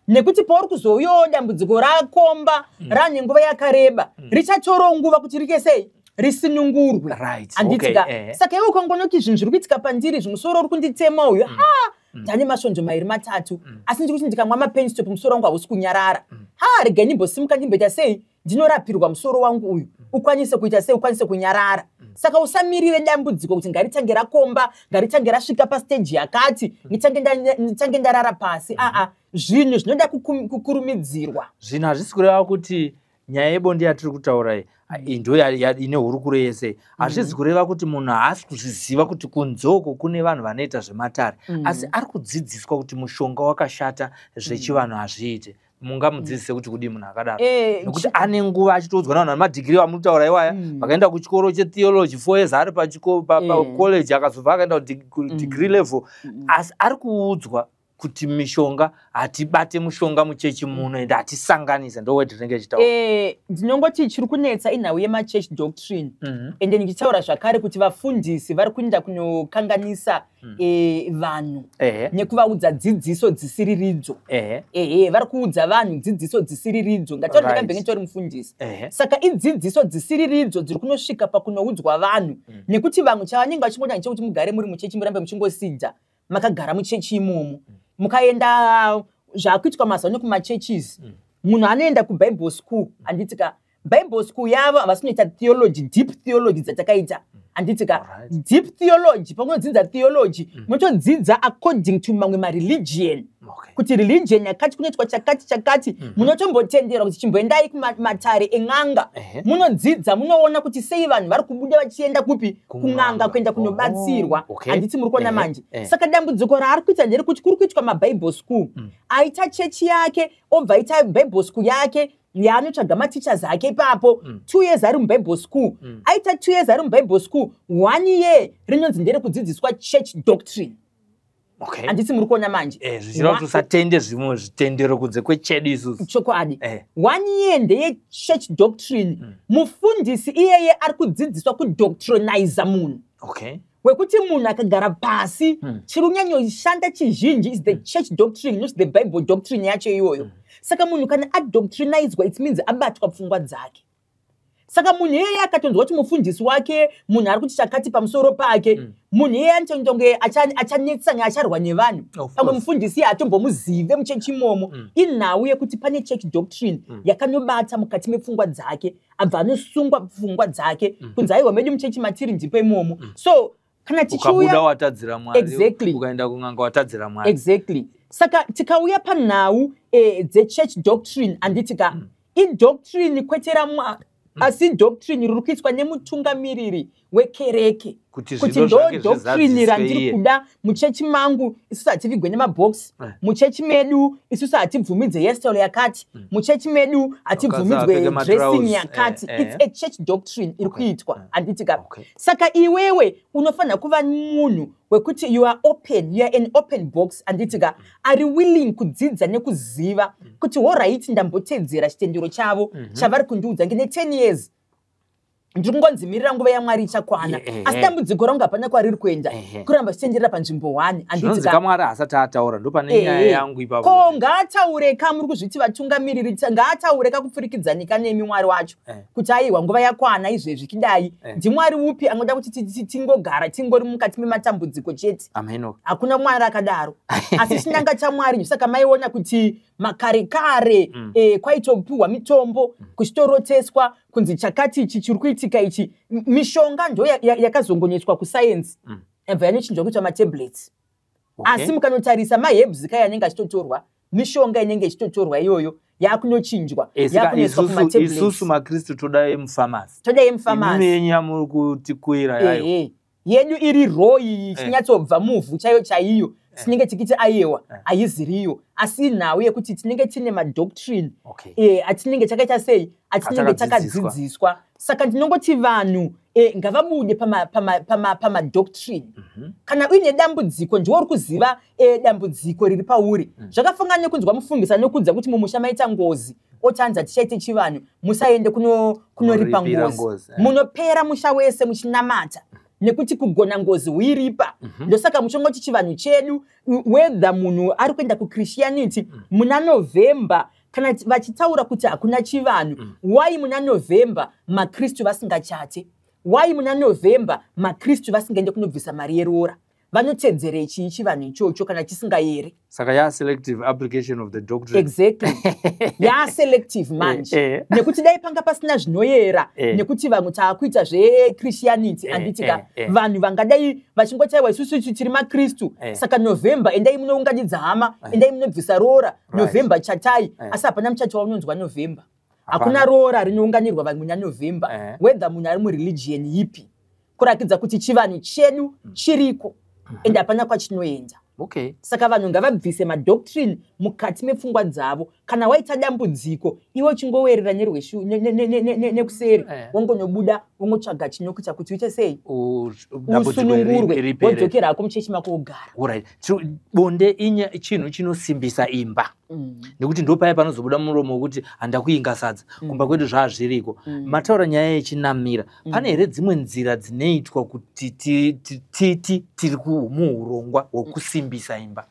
nekuti pauri kuzouyawo dambudziko rakomba, rane nguva yakareba, richatorawo nguva kuti rike sei, risinungurwe. Handiti ka? Saka iwe ukangonoti zvinhu zviri kuitika pandiri, zvimusoro uri kunditema uyu, ha, ndane masvondo mairi matatu, asi ndiri kuti ndikamwa mapenstop musoro wangu hausi kunyarara, ha, regai ndimbosimuka, ndimboita sei, ndinorapirwa musoro wangu uyu ukwanise kuita sei, ukwanise kunyarara. Saka usamirire dambudziko kuti ngaritange rakomba, ngaritange rasvika pastage yakati, nditange ndarara pasi. Aa, zvinhu zvinoda kukurumidzirwa. Zvinhu hazvisi kureva kuti nyaya yebonde yatiri kutaura iyi ndo ine hurukuro yese. Hazvisi kureva kuti munhu haasi kuzviziva kuti kunzoko kune vanhu vanoita zvematare, asi ari kudzidziswa kuti mushonga wakashata, zvechivanhu hazviite. Mungamudzidzise kuti kudii munhu akadaro? Nokuti ane nguva achitoudzwa navanhu vane madhigiri vamutaura iwaya, vakaenda kuchikoro chetheology 4 years, ari pacollege, akazobva akaenda kudegree level, asi ari kuudzwa Kuti mishonga, hatibate mushonga muchechi muno, ende hatisanganise, ndo word rinenge ichitaura. Ndinongoti chiri kunetsa inhau yemachurch doctrine. Ende ndichitaura zvakare kuti vafundisi vari kuenda kunokanganisa vanhu nekuvaudza dzidziso dzisiriridzo. Ehe, vari kuudza vanhu dzidziso dzisiriridzo. Ngataura, ndakambenge nditori mufundisi. Saka idzidziso dzisiriridzo dziri kunosvika pakunoudzwa vanhu, nekuti vamwe chavanenge vachingoda ndechekuti mugare muri muchechi, murambe muchingosidza makagara muchechi imomo. Mukaenda zvaakuitwa mazuva ano kumachurches, munhu anoenda kubible school, handiti ka? Bible school yavo havasi kunoita theology, deep theology dzatakaita, handiti ka? Deep theology, pamunodzidza theology, munotodzidza according to mamwe mareligion, kuti religion yakati kunoitwa chakati chakati. Munotombotenderwa kuti chimboendai kumatare en'anga, munodzidza, munoona kuti sei vanhu vari kubuda vachienda kupi? Kun'anga, kuenda kunobatsirwa. Handiti muri kuona manje? Saka dambudziko raari kuita nderekuti kuri kuitwa mabible school. Aita chechi yake, obva aita bible school yake yaanotsvaga mateachers ake ipapo. 2 years ari mubible school. Aita 2 years ari mubible school, one year rinonzi nderekudzidziswa church doctrine. Handiti muri kuona manje? Zvichireva kuti usatende zvimwe zvitendero kunze kwechedu isusu. Chokwadi. One year ndeyechurch doctrine. Mufundisi iyeye ari kudzidziswa kudoctriniza munhu, wekuti munhu akagara pasi, chiri kunyanyoshanda chizhinji is the church doctrine, not the Bible doctrine yacho iyoyo. Saka munhu kana adoctrinizwa, it means abatwa pfungwa dzake. Saka munhu iyeye akatonzwa kuti mufundisi wake munhu ari kuti chakati pamusoro pake, munhu iyeye anotonge achanetsanya, acharwa nevanhu. Pamwe mufundisi iye hatombomuzive muchechi imomo. Inhau yekuti pane church doctrine yakanobata mukati mepfungwa dzake, abva anosungwa pfungwa dzake, kunzi aiwa, medu muchechi matiri ndipo imomo. So kana Ukabuda tichiuya watadzira Mwari. Ukaenda kun'anga watadzira Mwari. Exactly. Saka tikauya panhau dzechurch doctrine, handiti ka, idoctrine kwete raMwari, asi doctrine riri kuiswa nemutungamiriri wekereke, kuti kuti zvido ndo zvake doctrine zvizadziswe randiri iye. kuda muchechi mangu. Isusu hativigwe nemabhokisi muchechi medu, isusu hatibvumidze hairstyle yakati muchechi medu, hatibvumidzwe Vakadzi vapfeke dressing matrousers, yakati. It's a church doctrine iri kuitwa, handiti ka? Saka iwewe unofanira kuva munhu wekuti you are open, you are an open box, handiti ka, ari willing kudzidza nekuziva kuti alright, ndambotedzera chitendero chavo chavari kundiudza, ngine 10 years ndiri kungonzimirira, nguva yaMwari ichakwana. Asi dambudziko rangu hapana kwariri kuenda, kuramba zvichitenderera panzvimbo 1, handiti Zvinonzi ka? kaMwari hasati ataura, ndo pane nyaya yangu ipapo. Ko ngaataure ka, muri kuzviti vatungamiriri, ngaataure ka kupfurikidzanika nemi Mwari wacho, kuti aiwa, nguva yakwana izvezvi, kidai. NdiMwari upi anoda kuti tingogara tingori mukati mematambudziko chete? Ameno. Hakuna Mwari akadaro, asi chinanga chaMwari. Saka maiona kuti makare kare kwaitopiwa mitombo, kuchitoroteswa kunzi chakati ichi chiri kuitika ichi. Mishonga ndo yakazongonyetswa kusayensi, yabva yanochinjwa kuitwa matablets. Asi mukanotarisa maherbs kai anenge achitotorwa, mishonga inenge ichitotorwa iyoyo yakunochinjwa, Saka yakunoiswa kumatablets. Isusu makristu toda yemufamasi. Toda Imimi yemufamasi. yenyu yamuri kutikwira yayo. Ehe, yedu iri royi, ichinyatsobva muvhu chaiyo chaiyo, tinenge tichiti aiwa, haiziriyo. Asi nhau yekuti tinenge tine madoctrine atinenge takaita sei, atinenge Atakadzidziswa. takadzidziswa. Saka ndinongoti vanhu ngavabude pamadoctrine. Kana uine dambudziko, ndiwo uri kuziva dambudziko riri pauri. Zvakafanana nekunzwa mufundisi anokuudza kuti mumusha maita ngozi, otanzi hatichaite chivanhu, musaende kunoripa Kunoripira ngozi. ngozi. Munopera musha wese muchinamata, nekuti kugona ngozi huiripa. Ndosaka muchongoti chivanhu chedu, whether munhu ari kuenda kuchristianity, muna November kana vachitaura kuti hakuna chivanhu, why muna November makristu vasingachate? Why muna November makristu vasingaende kunobvisa mari yeroora? Vanotedzerei chii chivanhu ichocho kana chisingayeri? Saka yaselective application of the doctrine. Exactly, yaselective manje, nekuti dai panga pasina zvinoyera, nekuti vamwe taakuita zvechristianity, handiti ka, vanhu vangadai vachingotaiwa isusu isu tiri makristu, saka November endai munounganidza hama, endai munobvisa roora, November chatai. Asi hapana muchato waunonzwa November, hakuna roora rinounganirwa vanhu muna November, whether munhu ari mureligion yipi, kurakidza kuti chivanhu chedu chiriko ende hapana kwachinoenda. Saka vanhu ngavabvise madoctrine. Mukati mepfungwa dzavo, kana waita dambudziko, iwe uchingowerera nekuseri, wongonobuda, wongotsvaga chinokuita kuti uite sei? Usunungurwe, wodzokera hako muchechi mako, wogara. Alright. Bonde chinhu chinosimbisa imba, nekuti ndo paya panozobuda muromo wekuti handakuinga sadza. Kumba kwedu zvaazviriko. Mataura nyaya yechinamira. Pane here dzimwe nzira dzinoitwa kuti titi tiri muurongwa hwekusimbisa imba?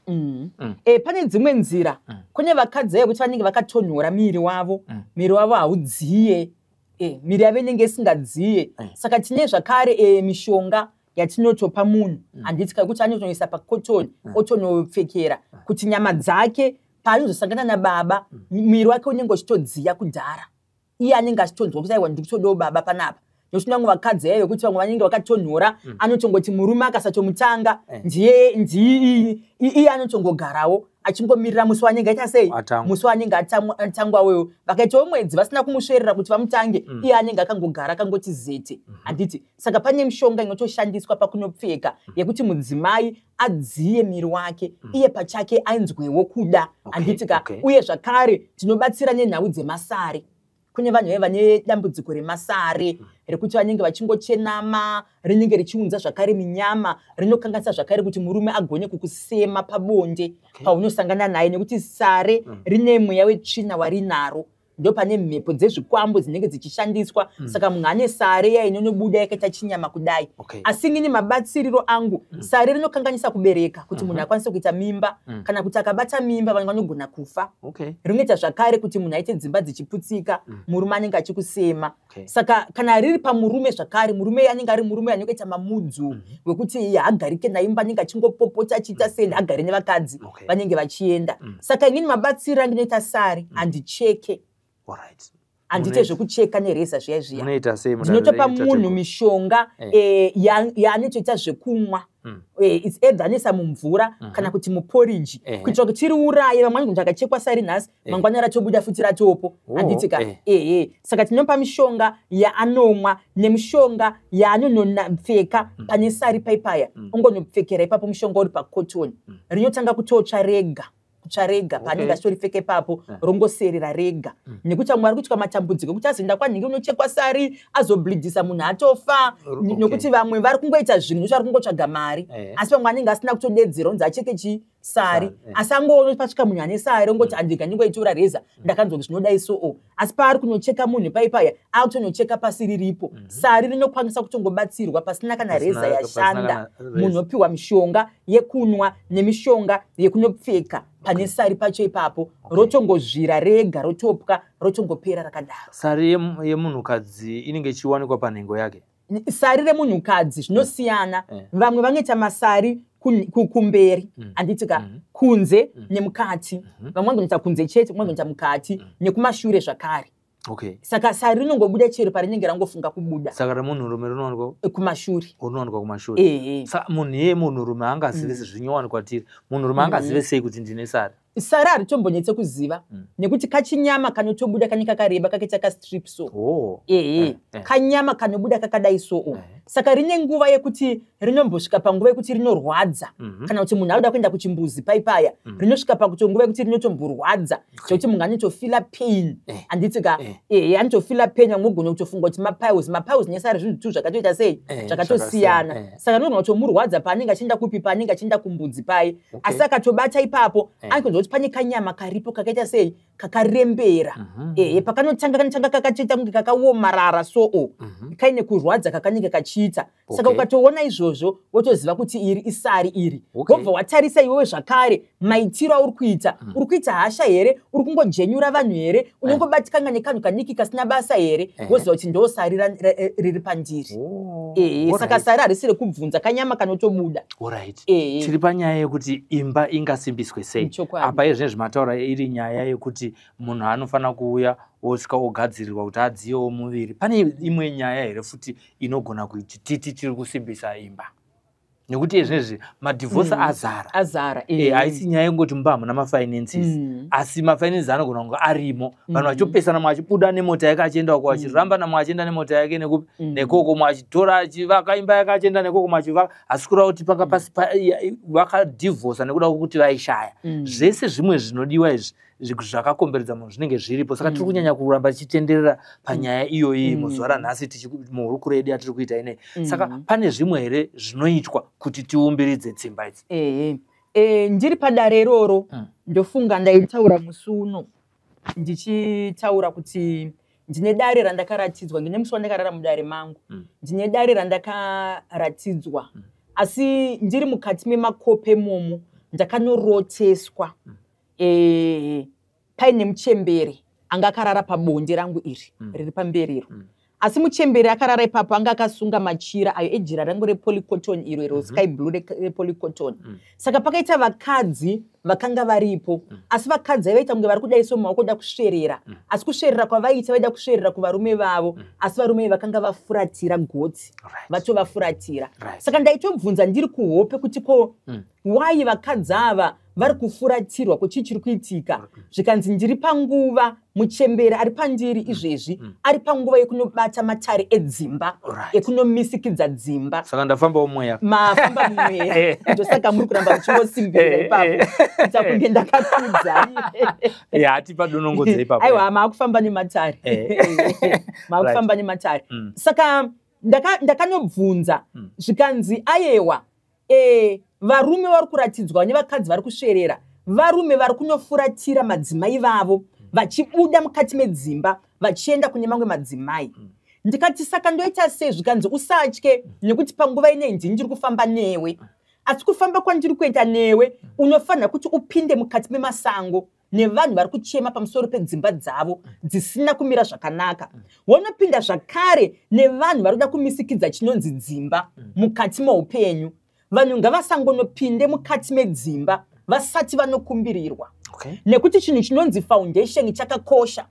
Pane dzimwe nzira. Kune vakadzi vekuti vanenge vakatonhora muviri wavo. Muviri wavo haudziye, miviri yavo inenge isingadziye. Saka tine zvakare mishonga yatinotopa munhu, handiti, kuti anotonoisa pakotoni, otonopfekera kuti nyama dzake paanozosangana nababa, muviri wake unenge uchitodziya kudhara. Iye anenge achitonzwa kuti aiwa, ndiri kutodawo baba panapa, nekuti vamwe vakadzi aive kuti vamwe vanenge vakatonhora, anotongoti murume akasatomutanga, ndiye iye anotongogarawo achingomirira musi wanenge aita sei, musi wanenge atangwawewo. Vakaitawo mwedzi vasina kumusverera kuti vamutange, iye anenge akangogara akangoti zete, handiti? Saka pane mishonga inotoshandiswa pakunopfeka yekuti mudzimai adziye miri wake, iye pachake ainzwewo kuda, handiti ka? Uye zvakare tinobatsira nenhau dzemasare. Kune vanhu vaiva vane dambudziko remasare, rekuti vanenge vachingochenama, rinenge richiunza zvakare minyama, rinokanganisa zvakare kuti murume agone kukusema pabonde paunosangana naye, nekuti sare rine mweya wetsvina warinaro, ndo pane mhepo dzezvikwambo dzinenge dzichishandiswa. Saka munhu ane sare iya inonobuda yakaita chinyama kudai. Asi inini mabatsiriro angu, sare rinokanganisa kubereka, kuti munhu akwanise kuita mimba, kana kuti akabata mimba, vanhu vanogona kufa. Rinoita zvakare kuti munhu aite dzimba dzichiputsika, murume anenge achikusema. Saka kana riri pamurume zvakare, murume anenge ari murume anenge mamudzu wekuti haagarike naimba, anenge achingopopota, achiita sei, haagari nevakadzi, vanenge vachienda. Saka inini mabatsiriro andinoita sare, handicheke. Handiite zvekucheka nereza zviya zviya. Munoita sei? Ndinotopa munhu mishonga yaanotoita zvekumwa. It's either anoisa mumvura kana kuti muporiji, kuitira kuti tiriuraye. Vamwe vanhu akachekwa sari nhasi, mangwana ratobuda futi, ratopo, handiti ka? Ehe, saka tinopa mishonga yaanomwa nemishonga yaanononapfeka pane sari paipaya. Ongonopfekera ipapo mushonga uri pakotoni, rinotanga kutotsva rega, kutsva rega paanenge achitoripfeka ipapo, rongoserera rega, nekuti vamwe vari kuitwa matambudziko ekuti azoenda kwanhingi unochekwa sari, azobleedisa, munhu atofa. Nokuti vamwe vari kungoita zvinhu nekuti vari kungotsvaga mari, asi vamwe anenge asina kutodedzera unzi acheke chi sari, asi angoona pasvika munhu ane sari, ongoti handika ndingoitora reza, ndakanzwa kuti zvinodai soo. Asi paari kunocheka munhu paipaya, akutonocheka pasi riripo. Sari rinokwanisa kutongobatsirwa pasina kana reza yashanda. Munhu opiwa mishonga yekunwa nemishonga yekunopfeka pane sari pacho ipapo, rotongozvira rega, rotopwa, rotongopera rakadaro. Sari yemunhukadzi inenge ichiwanikwa panhengo yake? Sari remunhukadzi zvinosiyana. Vamwe vanoita masari kumberi, handiti ka? Kunze nemukati. Vamwe vanoita kunze chete, vamwe vanoita mukati nekumashure zvakare. Saka sari rinongobuda chero parinenge rangofunga kubuda. Saka remunhurume rinowanikwa? Kumashure. Rinowanikwa kumashure. Ehe. Saka munhu iye munhurume angazive, zvinyowanikwa tiri munhurume angazive sei kuti ndine sari? Sari haritombonyetse kuziva, nekuti kachinyama kanotobuda kanenge kakareba, kakaita kastrip so. Ehe. Kanyama kanobuda kakadai so. Saka rine nguva yekuti rinombosvika panguva yekuti rinorwadza, kana kuti munhu akuda kuenda kuchimbuzi paipaya, rinosvika pakuti nguva yekuti rinotomborwadza zvekuti munhu anotofeela pain, handiti ka? Ehe, anotofeela pain. Vamwe ogona kutofunga kuti mapiles. Mapiles nesari zvinhu tu zvakatoita sei? Zvakatosiyana. Saka rinogona kutomurwadza paanenge achienda kupi, paanenge achienda kumbudzi pai. Asi akatobata ipapo, anotonzwa kuti pane kanyama karipo kakaita sei, kakarembera. Ehe, pakanotanga kanotanga kakatoita kunge kakaomarara soo, kaine kurwadza kakanenge kachiita. Saka ukatoona izvozvo, wotoziva kuti iri isari iri. Wobva watarisa iwewe zvakare maitiro auri kuita. Uri kuita hasha here? Uri kungojenyura vanhu here? Unongobatikana nekanhu kadiki kasina basa here? Woziva kuti ndo sari riri pandiri. Ehe, saka sari harisi rekubvunza, kanyama kanotobuda. Alright. Tiri panyaya yekuti imba ingasimbiswe sei. Apa izvezvi mataura iri nyaya yekuti munhu anofanira kuuya, osvika, ogadzirirwa kuti adziyewo muviri. Pane imwe nyaya here futi inogona kuti titi tiri kusimbisa imba? Nekuti izvezvi madivorce azara. Azara. Haisi nyaya yekungoti mumba hamuna mafinances, asi mafinances anogona kunge arimo, vanhu vachopesana, mumwe achibuda nemota yake achienda uko, achiramba, namwe achienda nemota yake nekupi nekoko, mumwe achitora achivaka imba yake achienda nekoko, mumwe achivaka. Asi kureva kuti panga pasi vakadhivhosa nekuda kwokuti vaishaya zvese zvimwe zvinodiwa izvi zvakakomberedza munhu zvinenge zviripo. Saka tiri kunyanya kuramba tichitenderera panyaya iyoyi muzuva ranhasi muhurukuro yedu yatiri kuita inei. Saka pane zvimwe here zvinoitwa kuti tiumbiridze dzimba idzi? Ehe, ndiri padare iroro, ndofunga ndaitaura musi uno ndichitaura kuti ndine dare randakaratidzwa. Ndine musi wandakarara mudare mangu. Ndine dare randakaratidzwa, asi ndiri mukati memakope momo ndakanoroteswa paine muchembere anga akarara pabonde rangu iri riri pamberero. Asi muchembere akarara ipapo anga akasunga machira ayo ejira rangu repolycotton iro sky blue repolycotton. Saka pakaita vakadzi vakanga varipo, asi vakadzi aivaita kunge vari kudai so mumaoko kuda kusverera, asi kusverera kwavaiita vaida kusverera kuvarume vavo, asi varume vakanga vafuratira gotsi, vatovafuratira. Saka ndaitobvunza ndiri kuhope kuti ko wai vakadzi ava vari kufuratirwa, ko chii chiri kuitika? Zvikanzi ndiri panguva, muchembere ari pandiri izvezvi ari panguva yekunobata matare edzimba, ekunomisikidza dzimba. Saka ndafambawo mweya. Mafamba mumweya, ndosaka muri kuramba muchingosimbirira ipapo kuita kunge ndakakudzai. Hatipa donongodza ipapo. Aiwa, maakufamba nematare. Maakufamba nematare. Saka ndakanobvunza, zvikanzi ayewa, varume vari kuratidzwa nevakadzi vari kusverera varume vari kunofuratira madzimai vavo, vachibuda mukati medzimba vachienda kune mamwe madzimai. Ndikati saka ndoita sei? Zvikanzi usatye, nekuti panguva inei ndini ndiri kufamba newe, asi kufamba kwandiri kuenda newe unofanira kuti upinde mukati memasango nevanhu vari kuchema pamusoro pedzimba dzavo dzisina kumira zvakanaka. Wonopinda zvakare nevanhu vari kuda kumisikidza chinonzi dzimba mukati meupenyu. Vanhu ngavasangonopinde mukati medzimba vasati vanokumbirirwa, nekuti chinhu chinonzi foundation chakakosha.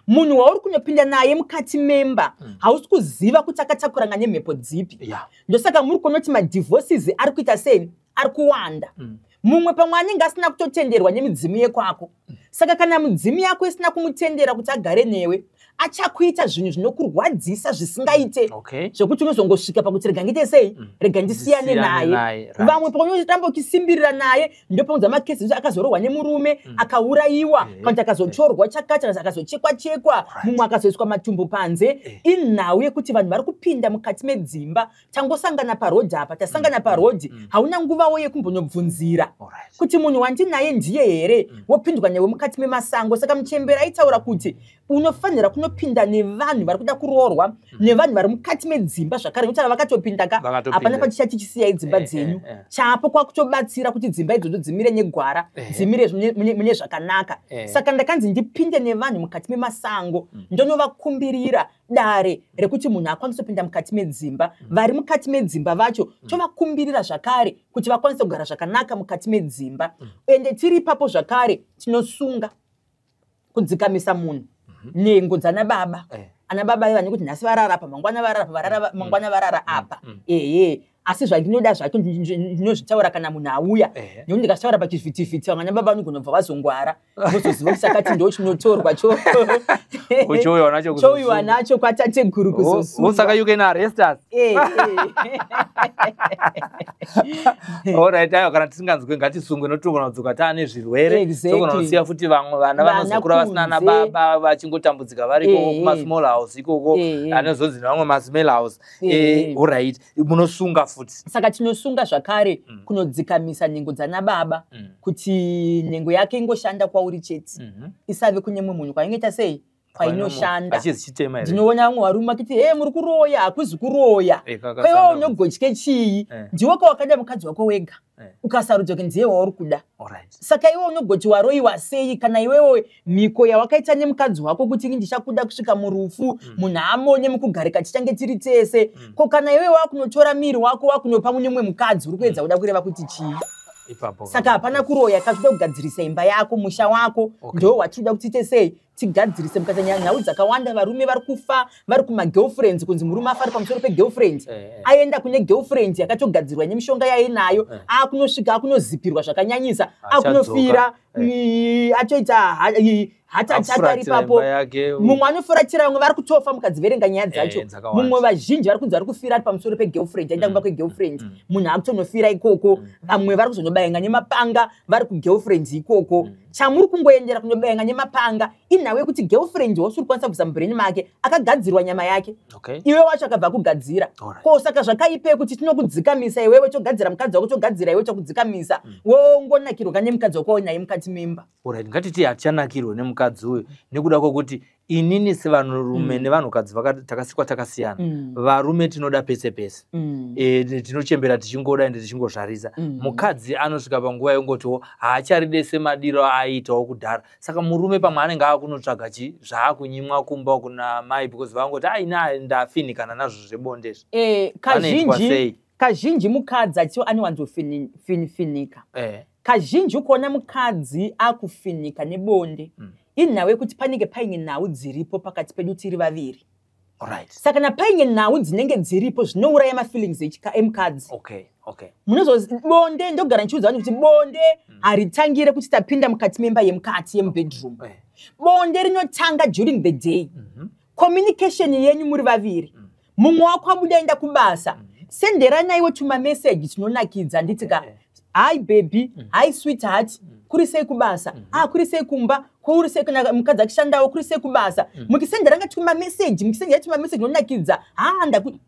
Munhu wauri kunopinda naye mukati memba, hausi kuziva kuti akatakuranga nemhepo dzipi. Ndosaka muri kuona kuti madivorces ari kuita sei, ari kuwanda. Mumwe pamwe anenge asina kutotenderwa nemidzimu yekwako. Saka kana mudzimu yako isina kumutendera kuti agare newe, achakuita zvinhu zvinokurwadzisa zvisingaite, zvekuti unozongosvika pakuti rega ndiite sei, rega ndisiyane Ndisiyane naye. naye, right. Vamwe paunoramba uchisimbirira naye ndopaunza makesi ekuti akazorohwa nemurume, akaurayiwa, kana kuti akazotorwa chakati, kana kuti akazochekwa chekwa, mumwe akazoiswa matumbu panze. Inhau yekuti vanhu vari kupinda mukati medzimba, tangosangana parodhi apa, tasangana parodhi, hauna nguvawo yekumbonobvunzira kuti munhu wandinaye ndiye here, wopindwa newe mukati memasango. Saka muchembere aitaura kuti unofanira kunopinda nevanhu vari kuda kuroorwa, nevanhu vari mukati medzimba zvakare, nekuti ava vakatopinda ka, Vakatopinda. hapana patichati chisiyai dzimba dzenyu. Chapo kwakutobatsira kuti dzimba idzodzo dzimire negwara, dzimire mune zvakanaka. Saka ndakanzi ndipinde nevanhu mukati memasango, ndonovakumbirira dare rekuti munhu akwanise kupinda mukati medzimba. Vari mukati medzimba vacho tovakumbirira zvakare kuti vakwanise kugara zvakanaka mukati medzimba. Ende tiri ipapo zvakare tinosunga kudzikamisa munhu, nhengo dzana baba. Ana baba iva nekuti nhasi varara apa, mangwana varara apa, varara mangwana, varara apa. Ehe, asi zvandinoda zvacho ndinozvitaura kana munhu auya, nekuti ndikazvitaura pachivhitivhiti vamwe ana baba vanogona kubva vazongwara, vozoziva kuti sakati ndo chinotorwa Uchouyiwa nacho chouyiwa kuzosungwa. nacho kwatateguru kuzosungwa. Saka you can arrest us. Alright, aiwa, kana tisinganzwe ngatisungwe, notogona kudzoka taane zvirwere. Togona kusiya futi vamwe vana Vana vanozokura vasina ana kunze. baba, vachingotambudzika vari ikoko kumasmall house ikoko, anozonzi nevamwe masmall house. Alright, munosunga futi. Saka tinosunga zvakare kunodzikamisa nhengo dzana baba, kuti nhengo yake ingoshanda kwauri chete, isave kune mumwe munhu kwaingoita sei, kwainoshanda. Hachizi chitema here? Ndinoona vamwe varume vakiti he, muri kuroya. Hakuzi kuroya. Kakasanda. Kwaiwa unogotye chii? Ndiwe kwawakada mukadzi wako wega, ukasarudza kuti ndiye wauri kuda. Saka iwe unogoti waroyiwa sei kana iwewe mhiko yawakaita nemukadzi wako kuti ini ndichakuda kusvika murufu, munhamo nemukugarika tichange tiri tese? Ko kana iwewe wakunotora miri wako wakunopa mune mumwe mukadzi, uri kuedza kuda kureva kuti chii? Ipapo. Saka hapana kuroya, kakuda kugadzirisa imba yako, musha wako. Ndo watinoda kuti tiite sei. Tigadzirise mukati nhau dzakawanda. Varume vari kufa vari kumagirlfriends, kunzi murume afa ari pamusoro pegirlfriend. Aenda kune girlfriend yakatogadzirwa nemishonga yainayo, akunosvika akunozipirwa zvakanyanyisa, akunofira, atoita heart attack ari Afuratira ipapo. Imba yake. Mumwe anofuratira, vamwe vari kutofa mukadziverenga nyaya dzacho. Dzakawanda. Mumwe, vazhinji vari kunzi vari kufira ari pamusoro pegirlfriend, aenda kumba kwegirlfriend, munhu akutonofira ikoko. Vamwe vari kuzonobayenga nemapanga vari kugirlfriend ikoko. Chamuri kungoendera kunobayenga nemapanga inhau yekuti girlfriend wasuri kukwanisa kubvisa mubrain make akagadzirwa nyama yake, iwe wacho akabva kugadzira. Ko saka zvakaipei kuti tinokudzikamisa iwewe, togadzira mukadzi wako, togadzira iwe, tokudzikamisa, wongonakirwa nemukadzi wako naye mukati memba? Alright, ngatiti hatichanakirwe nemukadzi uyu nekuda kwokuti inini sevanhurume nevanhukadzi takasikwa takasiyana. Varume tinoda pese pese. Tinochembera tichingoda ende tichingozvarisa. Mukadzi anosvika panguva yongotiwo haacharide semadiro aaitawo kudhara. Saka murume pamwe anenge akunotsvaga chi zvaakunyimwa kumba kuna mai, because vangoti aina ndafinikana nazvo zvebonde izvi. Vanoitwa Kazhinji sei? Kazhinji mukadzi achiwo anowanzofinika. Kazhinji ukuona mukadzi akufinika nebonde, inhau yekuti panenge paine nhau dziripo pakati pedu tiri vaviri. Saka kana paine nhau dzinenge dziripo, zvinouraya mafeelings emukadzi. Munozo bonde, ndogara ndichiudza vanhu kuti bonde haritangire kuti tapinda mukati memba yemukati yemubedroom. Bonde rinotanga during the day. Communication yenyu muri vaviri. Mumwe wako abuda enda kubasa, senderanaiwo tumameseji tunonakidza, handiti ka? "Hi baby, hi sweetheart, kuri sei kubasa? Ah, kuri sei kumba? Kuri sei?" Kana mukadzi achishandawo, "Kuri sei kubasa?" Mukisenderanga tumameseji, mukisendera tumameseji unonakidza. "Ha,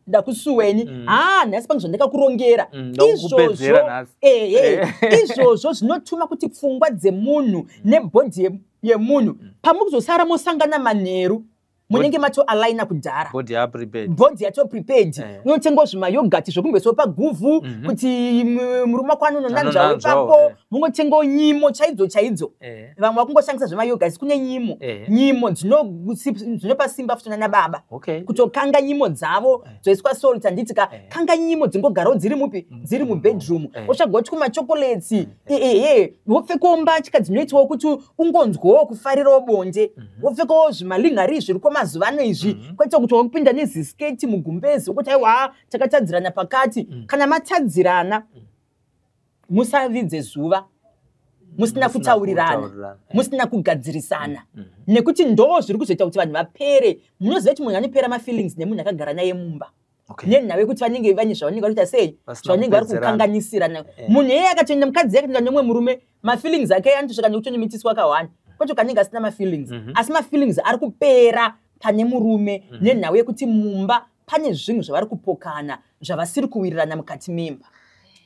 ndakusuweni. Ha, nhasi pange zvandakakurongera." Ndakukupedzera Izvozvo nhasi. Ehe, izvozvo zvinotuma kuti pfungwa dzemunhu nebody yemunhu, pamukuzosara mosangana manheru, munenge matoalaina kudhara. Body yaprepared. Body yato prepared. Unotengawo zvimayoghurt zvokumboisawo paguvhu kuti murume wako anononanzvawo Anonanzvawo, ipapo. Mungotengawo nyimo chaidzo chaidzo. Vamwe vakungoshandisa zvemayoghurt, kune nyimo. Nyimo dzinopa simba futi nana baba. Kutokanga nyimo dzavo dzoiswa salt, handiti ka? Kanga nyimo dzingogarawo dziri mupi, dziri mubedroom. Wotsvagawo twumachocolates, ehe, wopfekawo mbatya dzinoitwawo kuti ungonzwawo kufarirawo bonde. Wopfekawo zvimalingari zviriko mazuva ano izvi, kwete kuti wakupinda nezisketi mugumbezi wokuti aiwa, takatadzirana pakati. Kana matadzirana, musavidze zuva musina Musina kutaurirana, kutaurirana. Musina kugadzirisana, nekuti ndo zviri kuzoita kuti vanhu vapere. Munoziva kuti munhu anopera mafeelings nemunhu akagara naye mumba nenhau yekuti vanenge vane zvavanenge vari kuita sei, Vasina zvavanenge vari kupedzerana. kukanganisirana. Munhu iyeye akatoenda, mukadzi akatoenda nemumwe murume, mafeelings ake anotosvika nekutonomitiswa kahwani kwacho kanenge asina mafeelings. Asi mafeelings ari kupera pane murume nenhau yekuti mumba pane zvinhu zvavari kupokana, zvavasiri kuwirirana mukati memba.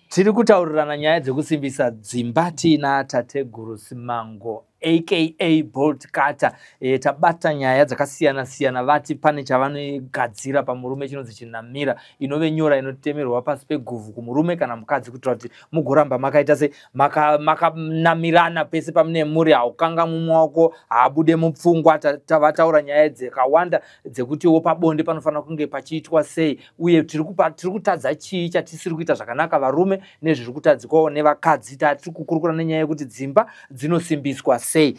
Tiri kutaurirana nyaya dzekusimbisa dzimba tiina Tateguru Simango, aka Bolt Cutter. Tabata nyaya dzakasiyana siyana. Vati pane chavanogadzira pamurume chinonzi chinamira, inove nyora inotemerwa pasi peguvhu kumurume kana mukadzi, kuitira kuti mugoramba makaita se makanamirana pese pamune muri. Haukanga mumwe wako haabude mupfungwa. Tavataura nyaya dzakawanda dzekutiwo pabonde panofanira kunge pachiitwa sei, uye tiri kutadza chii chatisiri kuita zvakanaka varume, nezviri kutadzikwawo nevakadzi. Tatiri kukurukura nenyaya yekuti dzimba dzinosimbiswa sei.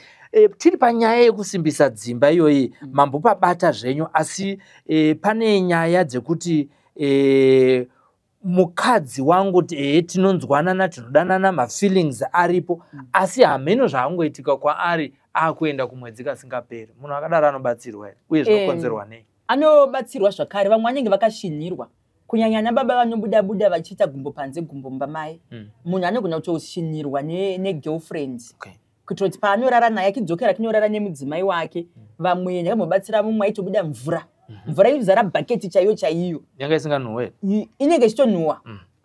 Tiri panyaya yekusimbisa dzimba iyoyi, mambopabata zvenyu, asi pane nyaya dzekuti mukadzi wangu, ehe, tinonzwanana, tinodanana, mafeelings aripo, asi hameno zvaangoitika kwaari, akuenda kumwedzi kasingaperi. Munhu akadaro anobatsirwa here, uye zvinokonzerwa nei? Anobatsirwa zvakare. Vamwe vanenge vakashinhirwa, kunyanya nababa vanobuda buda vachiita gumbo panze, gumbo mumba mai. Munhu anogona kutoshinhirwa negirlfriend kuitira kuti paanorara naye achidzokera achinorara nemudzimai wake. Vamwe, ndakambobatsira mumwe aitobuda mvura, mvura inozara bhaketi chaiyo chaiyo. Yanga isinganhuwe here? Inenge ichitonhuwa.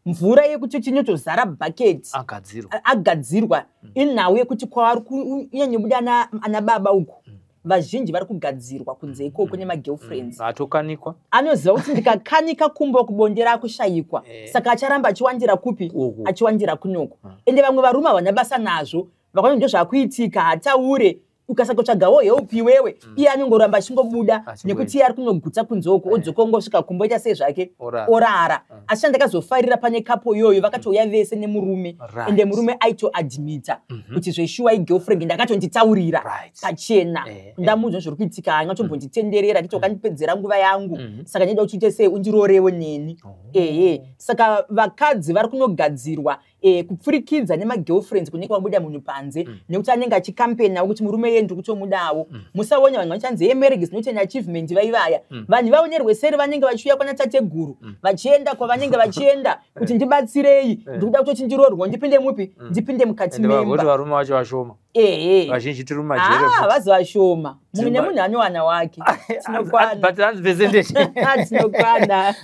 Mvura yekuti chinotozara bhaketi. Agadzirwa. Agadzirwa. Inhau yekuti kwavari kunyanyobuda ana baba uku, vazhinji vari kugadzirwa kunze ikoko nemagirlfriends. Atokanikwa. Anoziva kuti ndikakanika kumba, kubonde rakushayikwa. Saka acharamba achiwandira kupi? Uku. Achiwandira kunoko. Ende vamwe varume havana basa nazvo, vakaona ndo zvakuitika, hataure. Ukasakotsvagawo help iwewe, iye anongoramba achingobuda, nekuti iye ari kunogutsa kunze uko, odzoka ongosvika kumba, oita sei zvake, orara. Asi chandakazofarira pane couple iyoyo, vakatouya vese nemurume, ende murume aitoadmita kuti zveshuwa igirlfriend, ndakatonditaurira pachena. Ndamuudza zviri kuitika, angatombonditenderera nditi wakandipedzera nguva yangu, saka ndinoda kuti uite sei, undirorewo neni. Ehe, saka vakadzi vari kunogadzirwa kupfurikidza nemagirlfriends kunenge kwabuda munhu panze, nekuti anenge achikampena kuti murume iye ndiri kutomudawo. Musaona vanhu vachanzi, "Ye, marriage is not an achievement." Vaivaya vanhu vaonerwe seri, vanenge vachiuya kwana tateguru, vachienda kwavanenge vachienda kuti ndibatsirei, ndikuda kutoti ndirorwa, ndipinde mupi, ndipinde mukati memba. Varume vacho vashoma. Ehe. Vazhinji tiri mumajere. Ah, vazi vashoma, mumwe nemunhu anowana wake. Tinokwana. But hanzi percentage. Tinokwana.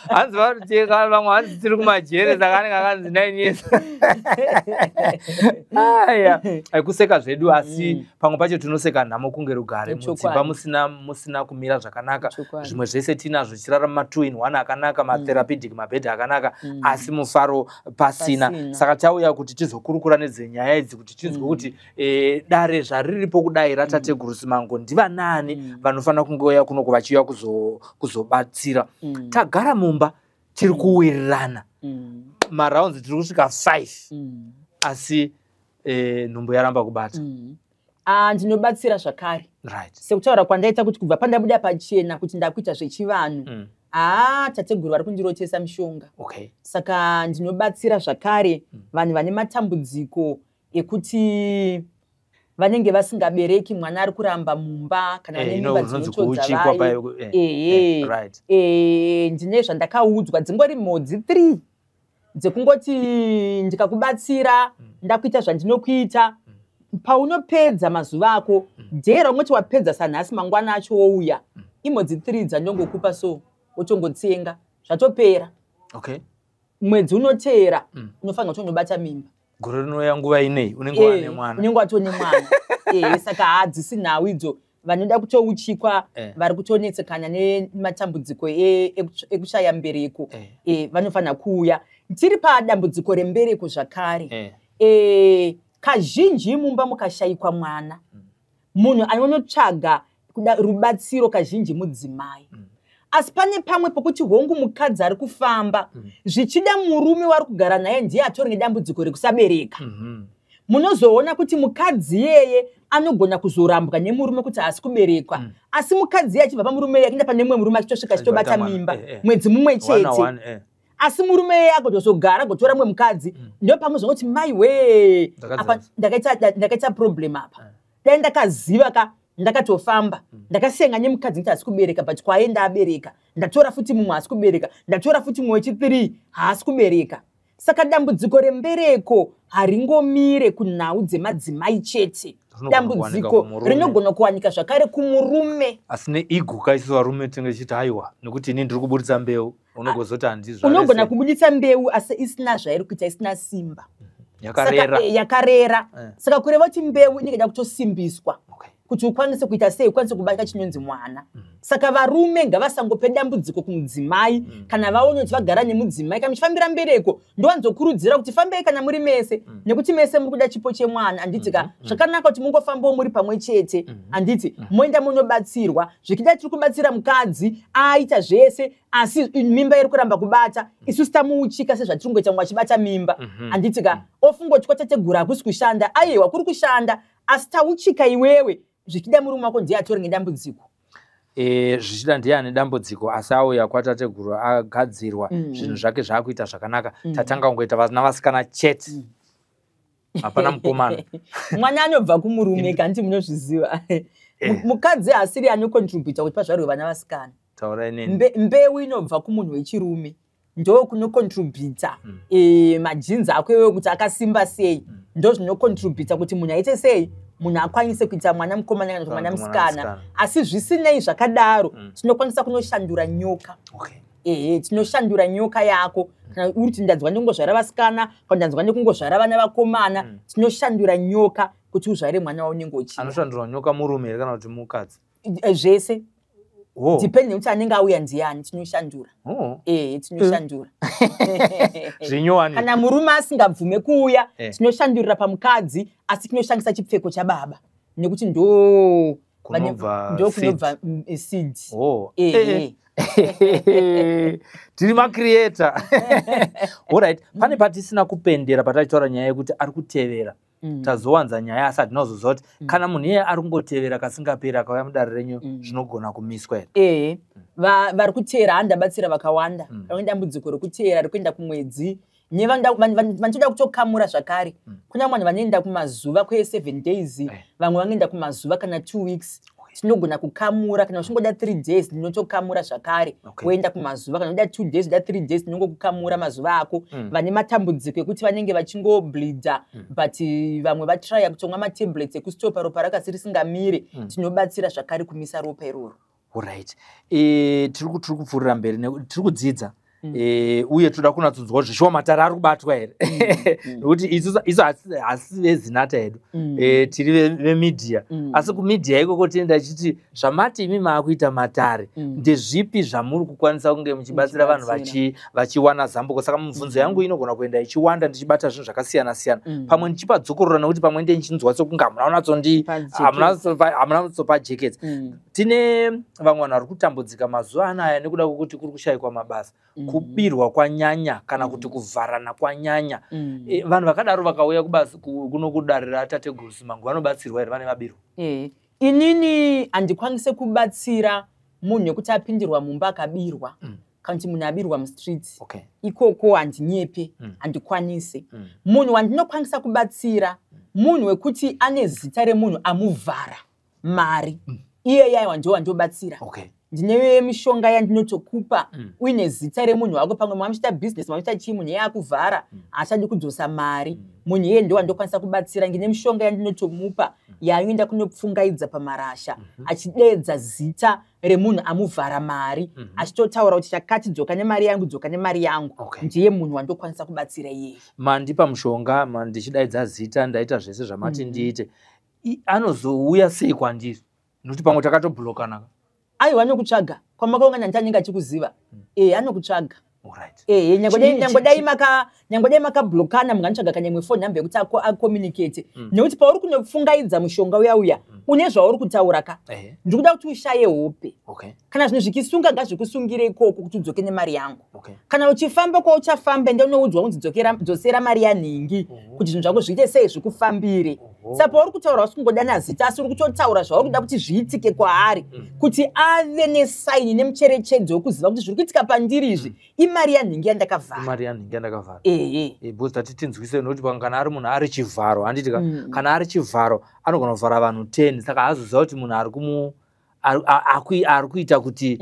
Hanzi varuteka vamwe, hanzi tiri kumajere, saka anenge akanzi 9 years. Aya, kuseka zvedu, asi pamwe pacho tinoseka nhamo kunge rugare. Mudzimba musina kumira zvakanaka, zvimwe zvese tinazvo, tichirarama ma2 in 1 akanaka, matherapeutic, mabhedhi akanaka, asi mufaro pasina. Saka tauya kuti tizokurukura nedzenyaya idzi, kuti tinzwe kuti dare zvariripo kudai ratateguru Simango, ndivanani vanofanira kungouya kunoko vachiuya kuzobatsira. Tagara mumba, tiri kuwirirana, marounds tiri kusvika 5, asi nhumbu yaramba kubata. Ah, ndinobatsira zvakare. Sekutaura kwandaita kuti kubva pandabuda pachena kuti ndakuita zvechivanhu, haa, tateguru vari kundirotesa mishonga. Saka ndinobatsira zvakare vanhu vane matambudziko ekuti vanenge vasingabereki, mwana ari kuramba mumba, kana vane mimba Unonzi dzinotodza kuuchikwa vaye. Ehe. Ehe. Ndine zvandakaudzwa, dzingori mhodzi 3 dzekungoti ndikakubatsira, ndakuita zvandinokuita, paunopedza mazuva ako dhera, ungoti wapedza sanhasi, mangwana acho wouya, imhodzi 3 dzandongokupa, so wotongotsenga, zvatopera. Mwedzi unoteera unofanira kuti unobata mimba. Gore rinouya nguva inei unenge wane mwana. Unenge watone mwana. Saka hadzisi nhau idzo. Vanoda kutouchikwa, vari kutonetsekana nematambudziko ekushaya mbereko, vanofanira kuuya. Tiri padambudziko rembereko zvakare. Kazhinji mumba mukashayikwa mwana, munhu anonotsvaga kuda rubatsiro kazhinji mudzimai. Asi pane pamwe pokuti hongu, mukadzi ari kufamba, zvichida murume wari kugara naye ndiye atori nedambudziko rekusabereka. Munozoona kuti mukadzi iyeye anogona kuzorambwa nemurume kuti haasi kuberekwa, asi mukadzi iye achibva pamurume iye achienda pane mumwe murume, achitosvika achitobata Achibata mwana. mimba mwedzi mumwe One chete. na one, eh. Asi murume iye agotozogara, agotora mumwe mukadzi, ndo pamwe zvongoti, "Mai we, apa ndakaita problem apa. Dai ndakaziva ka, ndakatofamba, ndakasenga nemukadzi nekuti haasi kubereka, but kwaenda abereka. Ndatora futi mumwe, haasi kubereka. Ndatora futi mumwe wechi3, haasi kubereka." Saka dambudziko rembereko haringomire kunhau dzemadzimai chete. Rinogona kuwanika Dambudziko kumurume. rinogona kuwanika zvakare kumurume. Asi neiguka isusu varume tinenge tichiti haiwa, nekuti ini ndiri kuburitsa mbeu, unogozoti handizvo. Unogona kubuditsa mbeu asi isina zvairi kuita, isina simba. Yakarera. Saka, yakarera. Saka kureva kuti mbeu inenge ida kutosimbiswa kuti ukwanise kuita sei, ukwanise kubata chinonzi mwana. Saka varume ngavasangope dambudziko kumudzimai. Kana vaone kuti vagara nemudzimai, kana muchifambira mbereko, ndowanzokurudzira kuti fambei kana muri mese, nekuti mese muri kuda chipo chemwana, handiti ka? Zvakanaka kuti mungofambawo muri pamwe chete, handiti? Moenda munobatsirwa. Zvikida tiri kubatsira mukadzi, aita zvese, asi mimba iri kuramba kubata, isusu tamuuchika sezvatiri kungoita mumwe achibata mimba, handiti ka? Ofunga kuti kwatategura hakusi kushanda. Aiwa, kuri kushanda, asi tauchika iwewe, zvichida murume wako ndiye atori nedambudziko. Zvichida ndiye ane dambudziko, asi auya kwatateguru agadzirwa, zvinhu zvake zvaakuita zvakanaka. Tatanga kungoita vana vasikana chete, hapana mukomana. Mwana anobva kumurume, kanti munozviziva. Mukadzi haasiri anocontributa kuti pazvarwe vana vasikana. Taurai neni. Mbeu inobva kumunhu wechirume, ndo kunocontributa majinzi ako iwewe kuti akasimba sei, ndo zvinocontributa kuti munhu aite sei, munhu akwanise kuita mwana mukomana kana kuti mwana Kana kuti mwana musikana. musikana. Asi zvisinei zvakadaro, tinokwanisa kunoshandura nyoka. Ehe, tinoshandura nyoka yako. Kana uri kuti ndanzwa nekungozvara vasikana, kana ndanzwa nekungozvara vana vakomana, tinoshandura nyoka kuti uzvare mwana waunenge uchida. Anoshandurwa nyoka murume here kana kuti mukadzi? Zvese. Depending kuti anenge auya ndiani, tinoshandura. Tinoshandura. Zvinyowani. Kana murume asingabvume kuuya, tinoshandurira pamukadzi, asi tinoshandisa chipfeko chababa nekuti ndo Kunobva ndo seed. Kunobva seed. Tiri macreator. Alright, pane patisina kupendera patachitaura nyaya yekuti ari kutevera. Tazowanza nyaya, asi hatina kuzoziva kuti kana munhu iyeye ari kungotevera kasingaperi, akauya mudare renyu, zvinogona kumiswa here? Ehe, vari kuteera handabatsira vakawanda. Vane dambudziko rekuteera, rekuenda kumwedzi, nevanotoda kutokamura zvakare. Kuna vamwe vanhu vanoenda kumazuva kwe7 days, vamwe vanoenda kumazuva kana 2 weeks. Tinogona kukamura. Kana uchingoda 3 days, ndinotokamura zvakare. Woenda kumazuva, kana uda 2 days, uda 3 days, tinongokukamura mazuva ako. Vane matambudziko ekuti vanenge vachingobleeda, but vamwe vatraya kutomwa matablets ekustopa ropa rakasi risingamire, tinobatsira zvakare kumisa ropa iroro. Alright, tiri kupfuurira mberi, tiri kudzidza. Uye toda kunatsunzwa kuti zvishuwa matare ari kubatwa here, nekuti isu hasi veZinatha hedu. Tiri vemedia. Asi kumedia ikoko tinoenda tichiti zvamati imi maakuita matare, ndezvipi zvamuri kukwanisa kunge muchibatsira vanhu Muchibatsira. vachiwana zambuko? Saka mibvunzo yangu inogona kuenda ichiwanda, ndichibata zvinhu zvakasiyana siyana, pamwe ndichipadzokorora, nekuti pamwe nde ndichinzwa sekunge hamuna kunatsondi Pajeketsa. Hamuna kunatsopajekedza. Tine vamwe vanhu vari kutambudzika mazuva anaya nekuda kwekuti kuri kushayikwa mabasa, kubirwa kwanyanya, kana kuti kuvharana kwanyanya. Vanhu vakadaro vakauya kuno kudare ratateguru Simango, vanobatsirwa here vane vabirwa? Inini handikwanise kubatsira munhu wekuti apindirwa mumba akabirwa, kana kuti munhu abirwa mustreet. Ikoko handinyepe, handikwanise. Munhu wandinokwanisa kubatsira, munhu wekuti ane zita remunhu amuvhara mari, iyeye aiwa, ndo wandobatsira. Ndine mishonga yandinotokupa uine zita remunhu wako. Pamwe mamuchiita bhizinesi, mamuchiita chii, munhu iye akuvhara, haachadi kudzosa mari. Munhu iyeye ndo wandokwanisa kubatsira. Ndine mishonga yandinotomupa yaanoenda kunopfungaidza pamarasha, achidedza zita remunhu amuvhara mari, achitotaura kuti chakati, dzoka nemari yangu, dzoka nemari yangu. Ndiye munhu wandokwanisa kubatsira iyeye. Mandipa mushonga, ndichidaidza zita, ndaita zvese zvamati ndiite. Anozouya sei kwandiri? Nokuti pamwe takatobhulokana. Aiwa, anokutsvaga kwamakaungana, nditi anenge achikuziva. Anokutsvaga. Ehe, nyangwe dai makabhlokana, munganitsvaga kana imwe phone number yekuti acommunicate, nekuti pauri kunopfungaidza mushonga uya uya, une zvauri kutaura ka. Ndiri kuda kuti ushaye hope. Kana zvinhu zvichisunga, ngazvikusungire ikoko kuti udzoke nemari yangu. Kana uchifamba kwauchafamba, enda unoudzwa kunzi dzosera mari yanhingi, kuti zvinhu zvako zviite sei, zvikufambire. Saka pauri kutaura, usi kungodana zita, asi uri kutotaura zvauri kuda kuti zviitike kwaari, kuti ave nesign nemucherechedzo wekuziva kuti zviri kuitika pandiri izvi imari yanhingi yandakavhara. Imari yanhingi yandakavhara. Ehe. Because tati tinzwise, nokuti pamwe kana ari munhu ari chivharo, handiti ka? Mm. Kana ari chivharo, anogona kuvhara vanhu 10, saka haazoziva kuti munhu ari kumu ari kuita kuti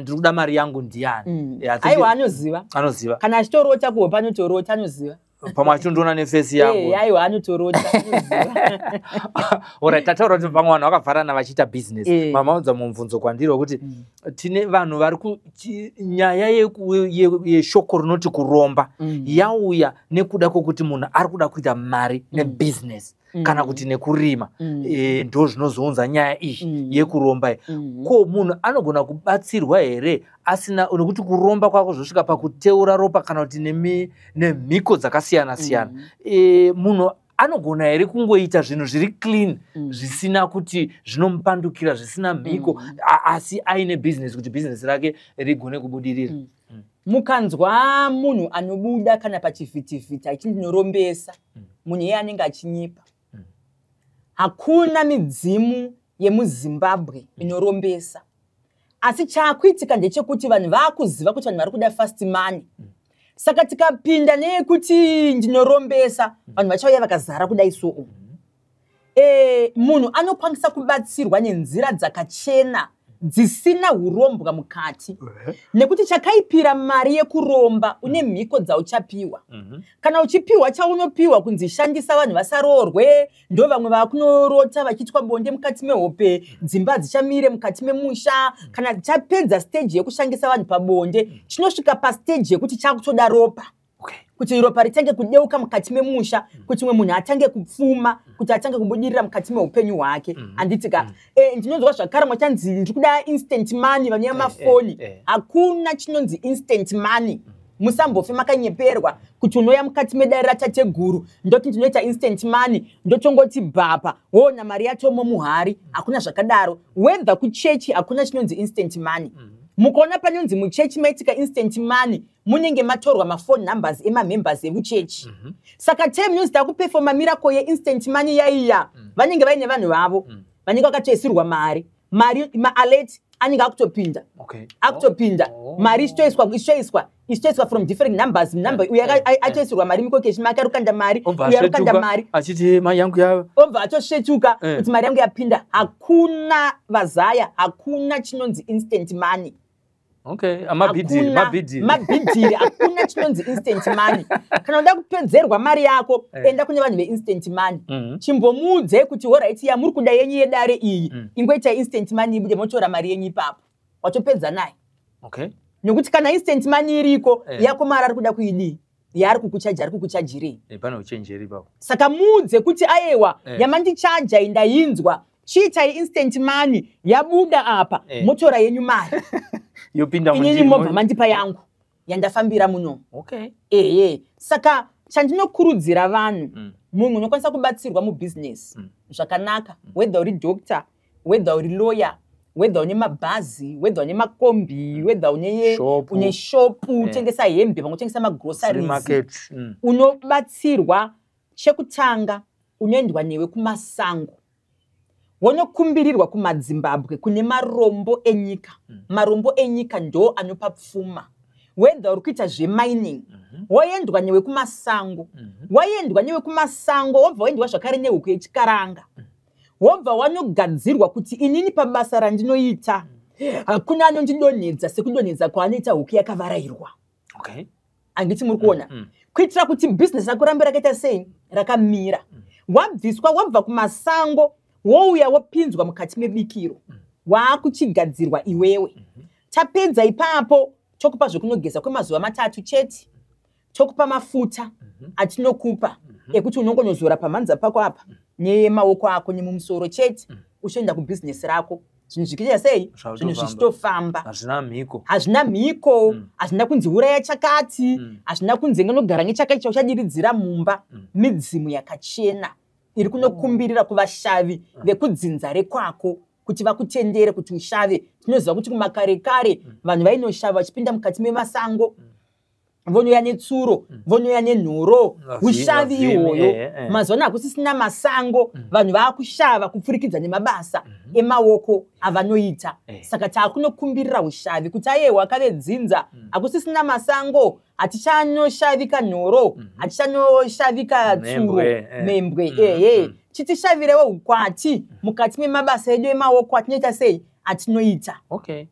ndiri kuda mari yangu ndiani. I think Aiwa, anoziva. Anoziva. Kana achitorota kuhope, anotorota, anoziva. Pamwe achitondiona neface yangu. Aiwa, anotorota, anoziva. Alright, tataura kuti vamwe vanhu vakavharana vachiita business. Mamaudza mubvunzo kwandiri wekuti tine vanhu vari nyaya yeshoko rinoti kuromba yauya nekuda kwokuti munhu ari kuda kuita mari nebusiness kana kuti nekurima. Ndo zvinozounza nyaya iyi yekuromba iyi. Ko munhu anogona kubatsirwa here asina, nekuti kuromba kwako zvosvika pakuteura ropa kana kuti nemhiko dzakasiyana siyana? Munhu anogona here kungoita zvinhu zviri clean, zvisina kuti zvinomupandukira, zvisina mhiko, asi aine bhizinesi, kuti bhizinesi rake rigone kubudirira? Mukanzwa munhu anobuda kana pachivhitivhiti achindinorombesa, munhu iye anenge achinyepa. Hakuna midzimu yemuZimbabwe inorombesa, asi chaakuitika ndechekuti vanhu vaakuziva kuti vanhu vari kuda fast money. Saka tikapinda neyekuti ndinorombesa, vanhu vachauya vakazara kudai. So munhu anokwanisa kubatsirwa nenzira dzakachena dzisina urombwa mukati, nekuti chakaipira mari yekuromba, une mhiko dzauchapiwa. Kana uchipiwa chaunopiwa kunzi shandisa vanhu vasaroorwe, ndo vamwe vakunorota vachiitwa bonde mukati mehope, dzimba dzichamire mukati memusha. Kana chapedza stage yekushandisa vanhu pabonde, chinosvika pastage yekuti chakutoda ropa. Kuti ropa ritange kudeuka mukati memusha, kuti mumwe munhu atange kupfuma, kuti atange kubudirira mukati meupenyu hwake, handiti ka? Ndinonzwa zvakare mwachanzi ndiri kuda instant money, vanoya mafoni. Hakuna chinonzi instant money. Musambofe makanyeperwa kuti unoya mukati medare ratateguru, ndoti ndinoita instant money, ndotongoti bhapa, woona mari yatomo muhari. Hakuna zvakadaro. Whether kuchechi, hakuna chinonzi instant money. Mukaona panonzi muchechi maitika instant money, munenge matorwa maphone numbers emamembers ekuchechi. Saka time inonzi takupefoma miracle yeinstant money yaiya, vanenge vaine vanhu vavo vanenge vakatoisirwa mari. Mari, maalert anenge akutopinda, akutopinda. Mari ichitoiswa, ichitoiswa, ichitoiswa from different numbers. Number uyu atoisirwa mari muEcoCash make, arikukanda mari. Obva uyu arikukanda asvetuka mari. Achiti mari yangu ya Obva atosvetuka kuti mari yangu yapinda. Hakuna, vazaya, hakuna chinonzi instant money. Okay, amabhidhiri. Hakuna. Mabhidhiri. Mabhidhiri. Hakuna chinonzi instant money. Kana uda kupedzerwa mari yako, enda kune vanhu veinstant money. Chimbomuudze kuti alright, yamuri kuda yenyu yedare iyi, ingoita instant money ibude, motora mari yenyu ipapo, watopedza naye. Nekuti kana instant money iriko, yako mari ari kuda kuidii? Yaari kukuchaja, ari kukuchajirei? Pane uchenjeri ipapo. Saka muudze kuti ayewa, yamandichaja iyi ndainzwa, chiitai instant money, yabuda apa, motora yenyu mari. Yopinda Inini mundiro. mobva mandipa yangu yandafambira muno. Ehe, saka chandinokurudzira vanhu, munhu unokwanisa kubatsirwa mubhizinesi zvakanaka, whether uri doctor, whether uri lawyer, whether une mabhazi, whether une makombi, whether une Shopu. une shopu, utengesa hembe, pamwe utengesa Free magroceries, market. Unobatsirwa. Chekutanga, unoendwa newe kumasango, wonokumbirirwa kumadzimbabwe kune marombo enyika. Marombo enyika ndo anopa pfuma. Whether uri kuita zvemining, woendwa newe kumasango. Waendwa newe kumasango, wobva waendwa zvakare nehuku yechikaranga, wobva wanogadzirwa kuti inini pabasa randinoita hakuna anondidonhedza sekudonhedza kwaanoita huku yakavarayirwa. Handiti muri kuona? Kuitira kuti bhizinesi rako rambe rakaita sei? Rakamira. Wabviswa, wabva kumasango, wouya wopinzwa mukati mebikiro, waakuchigadzirwa iwewe. Tapedza ipapo, tokupa zvekunogeza kwemazuva 3 chete, tokupa mafuta atinokupa ekuti unongonozora pamhanza pako apa nemaoko ako nemumusoro chete, uchienda kubhizinesi rako, zvinhu zvichiita sei? Zvakutofamba. Zvinhu zvichitofamba. Hazvina mhiko. Hazvina mhiko. Hazvina kunzi uraya chakati, hazvina kunzi nganogara nechakati chauchadiridzira mumba. Midzimu yakachena iri kunokumbirira kuvashavi vekudzinza rekwako kuti vakutendere kuti ushave. Tinoziva kuti kumakare kare vanhu vainoshava vachipinda mukati memasango, vonouya netsuro, vonouya nenhoro. Ushavi Vavhimi, ihwoyo. eh. Mazuva ano hakusisina masango. Vanhu vaakushava kupfurikidza nemabasa emaoko avanoita. Saka taakunokumbirira ushavi kuti ayewa, kavedzinza, hakusisina masango, hatichanoshavika nhoro, hatichanoshavika tsuro, Mhembwe, mhembwe. Ehe, chitishavirewo ukwati mukati memabasa edu emaoko atinoita sei, atinoita.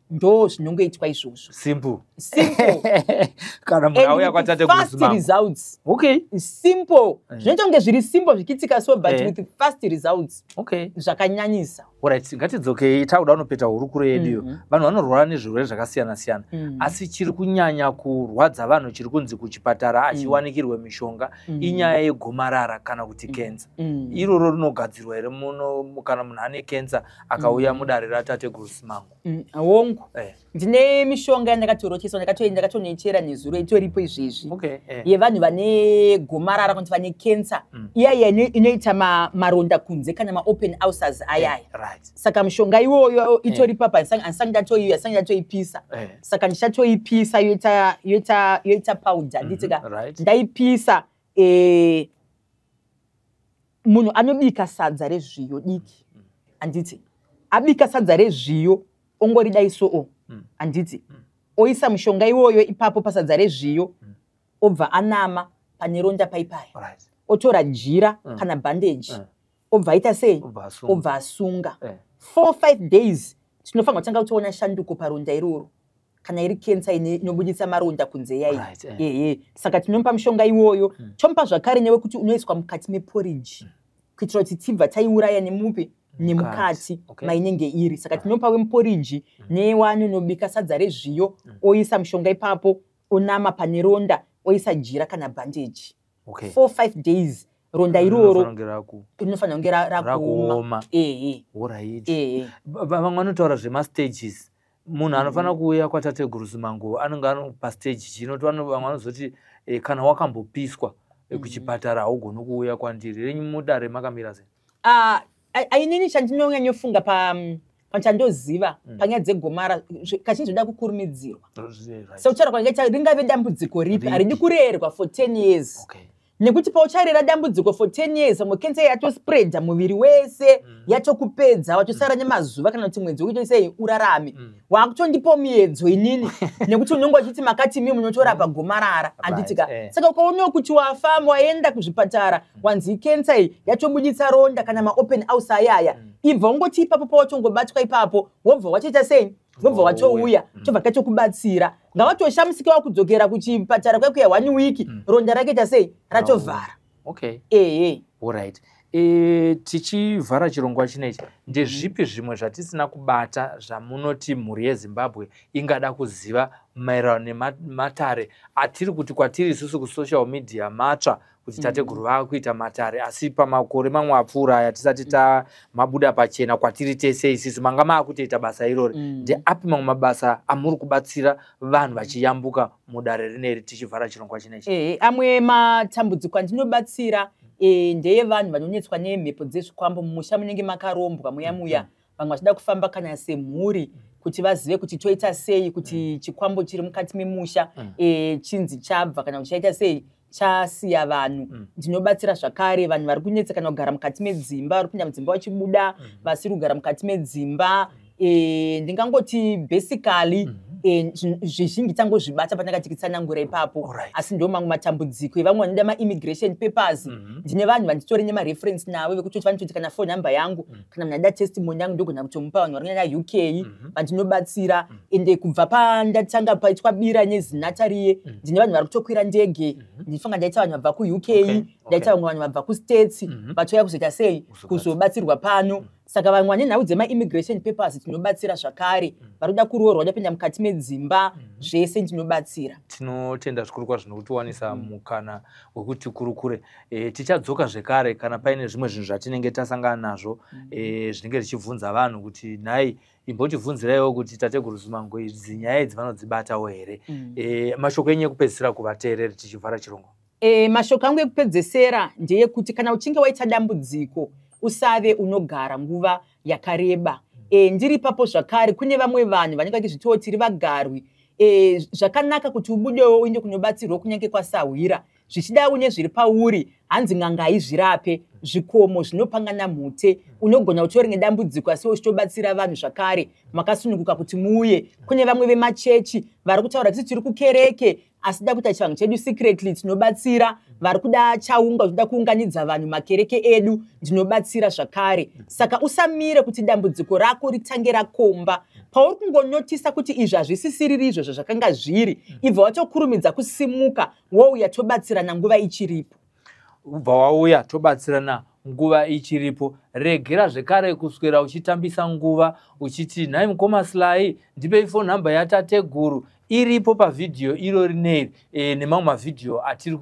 Ndo zvinongoitwa izvozvo. Simple. Simple. Kana munhu And auya with kwatate fast kusimama. results. Simple. Zvinoita kunge zviri simple zvichiitika so, but with fast results. Zvakanyanyisa. Alright, ngatidzokei, takuda kunopeta hurukuro yeduyo. Vanhu vanorwara nezvirwere zvakasiyana siyana, asi chiri kunyanya kurwadza vanhu, chiri kunzi kuchipatara achiwanikirwe mishonga, inyaya yegomarara kana kuti kensa. Iroro rinogadzirwa here muno, kana munhu ane kensa akauya mudare ratateguru Simango? Hongu. Ndine mishonga yandakatoroteswa, ndakatonoichera nezuro, itoripo izvezvi, yevanhu vane gomarara kana kuti vane kensa. Iya iya inoita maronda kunze kana maopen ulcers ayaya. Saka mishonga iwoyo itoripo apa. Handisati ndatoiuya, handisati ndatoipisa. Saka ndichatoipisa yoita powder, handiti ka? Right. Ndaipisa, munhu anobika sadza rezviyo diki, handiti? Abika sadza rezviyo, ongoridai so, handiti? Oisa mushonga iwoyo ipapo pasadza rezviyo, obva anama pane ronda paipaya. Otora jira kana bandage, obva aita sei? Obva asunga. Obva asunga. 4, 5 days, tinofanira kutanga kutoona shanduko paronda iroro, kana iri kensa inobudisa maronda kunze yai. Ehe, saka tinomupa mushonga iwoyo. Tomupa zvakare newekuti unoiswa mukati meporiji, kuitira kuti tibva taiuraya nemupi? Nemukati mainenge iri. Saka tinopa wemuporiji newanonobika sadza rezviyo, oisa mushonga ipapo, onama pane ronda. Oisa jira kana bandage. 4 5 days ronda iroro rinofanira kunge rakuoma. Ehe. Vamwe vanotaura zvemastages. Munhu anofanira kuuya kwatateguru Simango anenge ano pastage chinoti vamwe vanozoti kana wakambopiswa kuchipatara haugoni kuuya kwandiri. Renyu mudare makamira sei? Inini chandinonyanyofunga pachandoziva panyaya dzegomara kazhinji zvoda kukurumidzirwa. Sekutaura kwange ringave dambudziko ripi haridi kurerwa for 10 years. Nekuti paucharera dambudziko for 10 years vamwe kensa yatospreada muviri wese, yatokupedza, watosara nemazuva kana kuti mwedzi wekuti sei urarame. Wakutondipa muedzo inini nekuti unonge uchiti makati imi munotorapa gomarara, handitika. Saka ukaonawo kuti wafamba waenda kuzvipatara wanzi kensa iyi yatobuditsa ronda kana maopen ulcer ayaya, ibva ungoti ipapo pawatongobatwa ipapo wobva wachoita sei, wobva watouya tobva tatokubatsira. Ngavatoshamisike wakudzokera kuchipatara kwekuya 1 week ronda rakaita sei ratovhara. Okay. Ehe. Alright. Tichivhara chirongwa chinechi, ndezvipi zvimwe zvatisina kubata zvamunoti mhuri yeZimbabwe ingada kuziva maererano nematare atiri kuti kwatiri isusu kusocial media matsva kuti tateguru vakuita matare, asi pamakore mamwe apfuura aya tisati tamabuda pachena kwatiri tese isisu manga maakutoita basa irori. Ndeapi mamwe mabasa amuri kubatsira vanhu vachiyambuka mudare rineri tichivhara chirongwa chinechi? Amwe matambudziko andinobatsira ndeyevanhu vanonetswa nemhepo dzezvikwambo mumusha munenge makarombwa muya muya, vamwe vachida kufamba kana semhuri kuti vazive kuti toita sei kuti chikwambo chiri mukati memusha chinzi chabva kana kuti chaita sei chasiya vanhu. Ndinobatsira zvakare vanhu vari kunetsa kana kugara mukati medzimba, vari kupinda mudzimba vachibuda, vasiri kugara mukati medzimba. Ndingangoti basically zvizhinji tangozvibata patanga tichitsanangura ipapo, asi ndo mamwe matambudziko evamwe vanoda maimmigration papers. Ndine vanhu vanditori nemareference navo vekutoti vanototi kana phone number yangu kana munhu ada testimony yangu ndogona kutomupa vanhu vari kunyanya UK vandinobatsira. Ende kubva pandatanga paitwa bira nezinata riye, ndine vanhu vari kutokwira ndege. Ndinofunga ndaita vanhu vabva kuUK, ndaita vamwe vanhu vabva kuStates vatouya kuzoita sei kuzobatsirwa pano. Saka vamwe vane nhau dzemaimmigration papers tinobatsira zvakare, vari kuda kuroorwa, vada kupinda mukati medzimba, zvese ndinobatsira. Tinotenda zvikuru kwazvo nokutiwanisa mukana wekuti kurukure. Tichadzoka zvekare kana paine zvimwe zvinhu zvatinenge tasangana nazvo zvinenge zvichibvunza vanhu kuti nhai imbotivhunziraiwo kuti tateguru Simango idzi nyaya idzi vanodzibatawo here. Mashoko enyu ekupedzisira kuvateereri tichivhara chirongwa? Mashoko angu ekupedzesera ndeyekuti kana uchinge waita dambudziko usave unogara nguva yakareba. Ndiri ipapo zvakare kune vamwe vanhu vanenge vachizvitiwo tiri vagarwi. Zvakanaka kuti ubudewo uende kunobatsirwa kunyange kwasahwira, zvichida une zviri pauri, hanzi n'anga haizvirape, zvikomo zvinopangana mhute. Unogona kutori nedambudziko asi uchitobatsira vanhu zvakare, makasununguka kuti muuye. Kune vamwe vemachechi vari kutaura kuti tiri kukereke asi da kuita chivanhu chedu secretly, tinobatsira. Vari kuda chaunga kuda kuunganidza vanhu makereke edu, ndinobatsira zvakare. Saka usamire kuti dambudziko rako ritange rakomba. Pauri kungonotisa kuti izvi hazvisisiriri izvo zvazvakanga zviri, ibva watokurumidza kusimuka wouya tobatsirana nguva ichiripo. Ubva wauya tobatsirana nguva ichiripo. Regera zvekare kuswera uchitambisa nguva uchiti nhai mukoma Sly ndipei phone number yatateguru, iripo pavhidhiyo iro rineri nemamwe mavhidhiyo atiri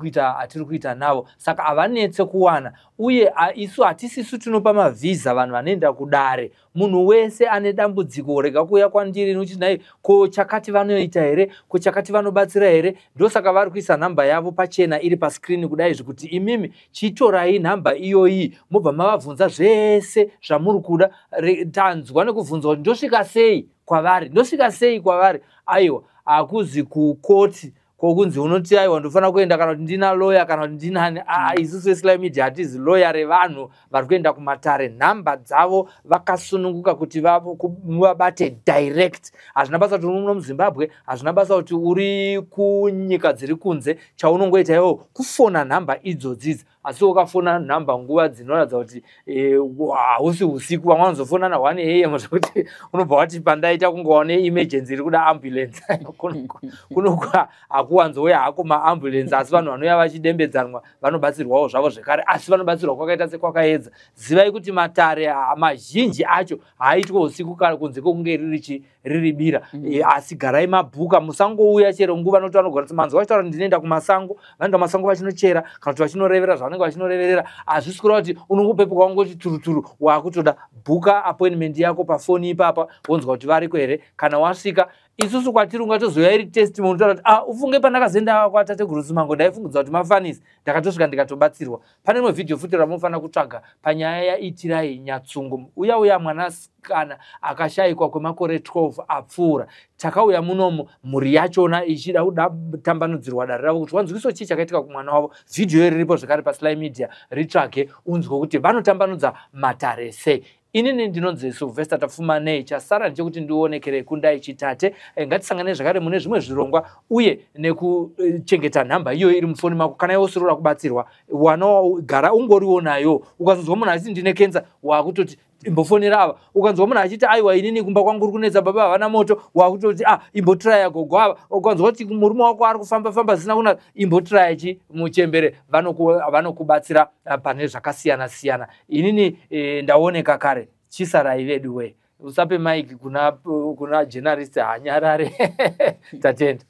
kuita navo, saka havanetse kuwana. Uye isu hatisisu tinopa mavhisa vanhu vanoenda kudare. Munhu wese ane dambudziko rega kuuya kwandiri nokuti nhai ko chakati vanoita here, ko chakati vanobatsira here. Ndosaka vari kuisa nhamba yavo pachena iri paskrini kudai zvekuti imimi chitorai nhamba iyoyi mobva mavabvunza zvese zvamuri kuda. Tanzwa nekubvunzwa kuti ndosvika sei kwavari, ndosvika sei kwavari. Aiwa, hakuzi kukoti kokunzi unoti aiwa ndofanira kuenda kana kuti ndina lawyer kana kuti ndinani. Isusu veSly Media hatizi lawyer revanhu vari kuenda kumatare. Nhamba dzavo vakasununguka kuti vabate direct. Hazvina basa kuti uri muno muZimbabwe, hazvina basa kuti uri kunyika dziri kunze, chaunongoita iwo kufona nhamba idzodzidzi. Asi ukafona nhamba nguva dzinoratidza kuti hausi usiku. Vamwe vanozofona na1 am, zvekuti unobva wati pandaita kunge wane emergency iri kuda ambulance. Kuno hakuwanzouya hako maambulance, asi vanhu vanouya vachidembedzanwa vanobatsirwawo zvavo zvekare, asi vanobatsirwa kwakaita sekwakaedza. Zivai kuti matare mazhinji acho haaitwe usiku, kana kunze kwekunge riri bira. Asi garai mabhuka, musangouya chero nguva, nokuti vanogona manzwa vachitaura, "Ndinoenda kumasango." Vanoenda kumasango vachinochera kana kuti vachinoreverera zvavanenge vachinoreverera. Hazvisi kureva kuti unongopepuka wangoti turuturu waakutoda. Bhuka appointment yako pafoni ipapa, wonzwa kuti variko here. Kana wasvika isusu kwatiri, ungatozouya iri testimony, utaura kuti, "Ah, ufunge pandakazoenda kwatateguru Simango, ndaifungudza kuti mafanisi, ndakatosvika ndikatobatsirwa." Pane rimwe vhidhiyo futi ramunofanira kutsvaga panyaya yaItirai Nyatsungu, uya uya mwanasikana akashayikwa kwemakore 12 apfuura. Takauya munomu mhuri yachona ichida kutambanudzirwa dare ravo kuti wanzwiso chii chakaitika kumwana wavo. Vhidhiyo iri riripo zvekare paSly Media, ritsvage unzwe kuti vanotambanudza matare sei. Inini ndinonzi Sylvester Tapfumanei. Chasara ndechekuti ndionekere Kundai Chitate. Ngatisangane zvakare mune zvimwe zvirongwa, uye nekuchengeta nhamba iyoyo iri mufoni mako. Kana iwe usiri kubatsirwa, wana gara ungoriwo nayo. Ukazonzwa munhu achiti, "Ndine kenza," waakutoti, "Imbofonera ava." Ukanzwa munhu achiti, "Aiwa, inini kumba kwangu uri kunetsa, baba havana moto," waakutoti, "A, imbotiraya gogo ava." Ukanzwa kuti murume wako ari kufamba famba zvisina kunaka, imbotiraya chi muchembere, vanokubatsira pane zvakasiyana siyana. Inini ndaoneka kare. Chisarai vedu we, usape mike kuna journalist, hanyarare. Tatenda.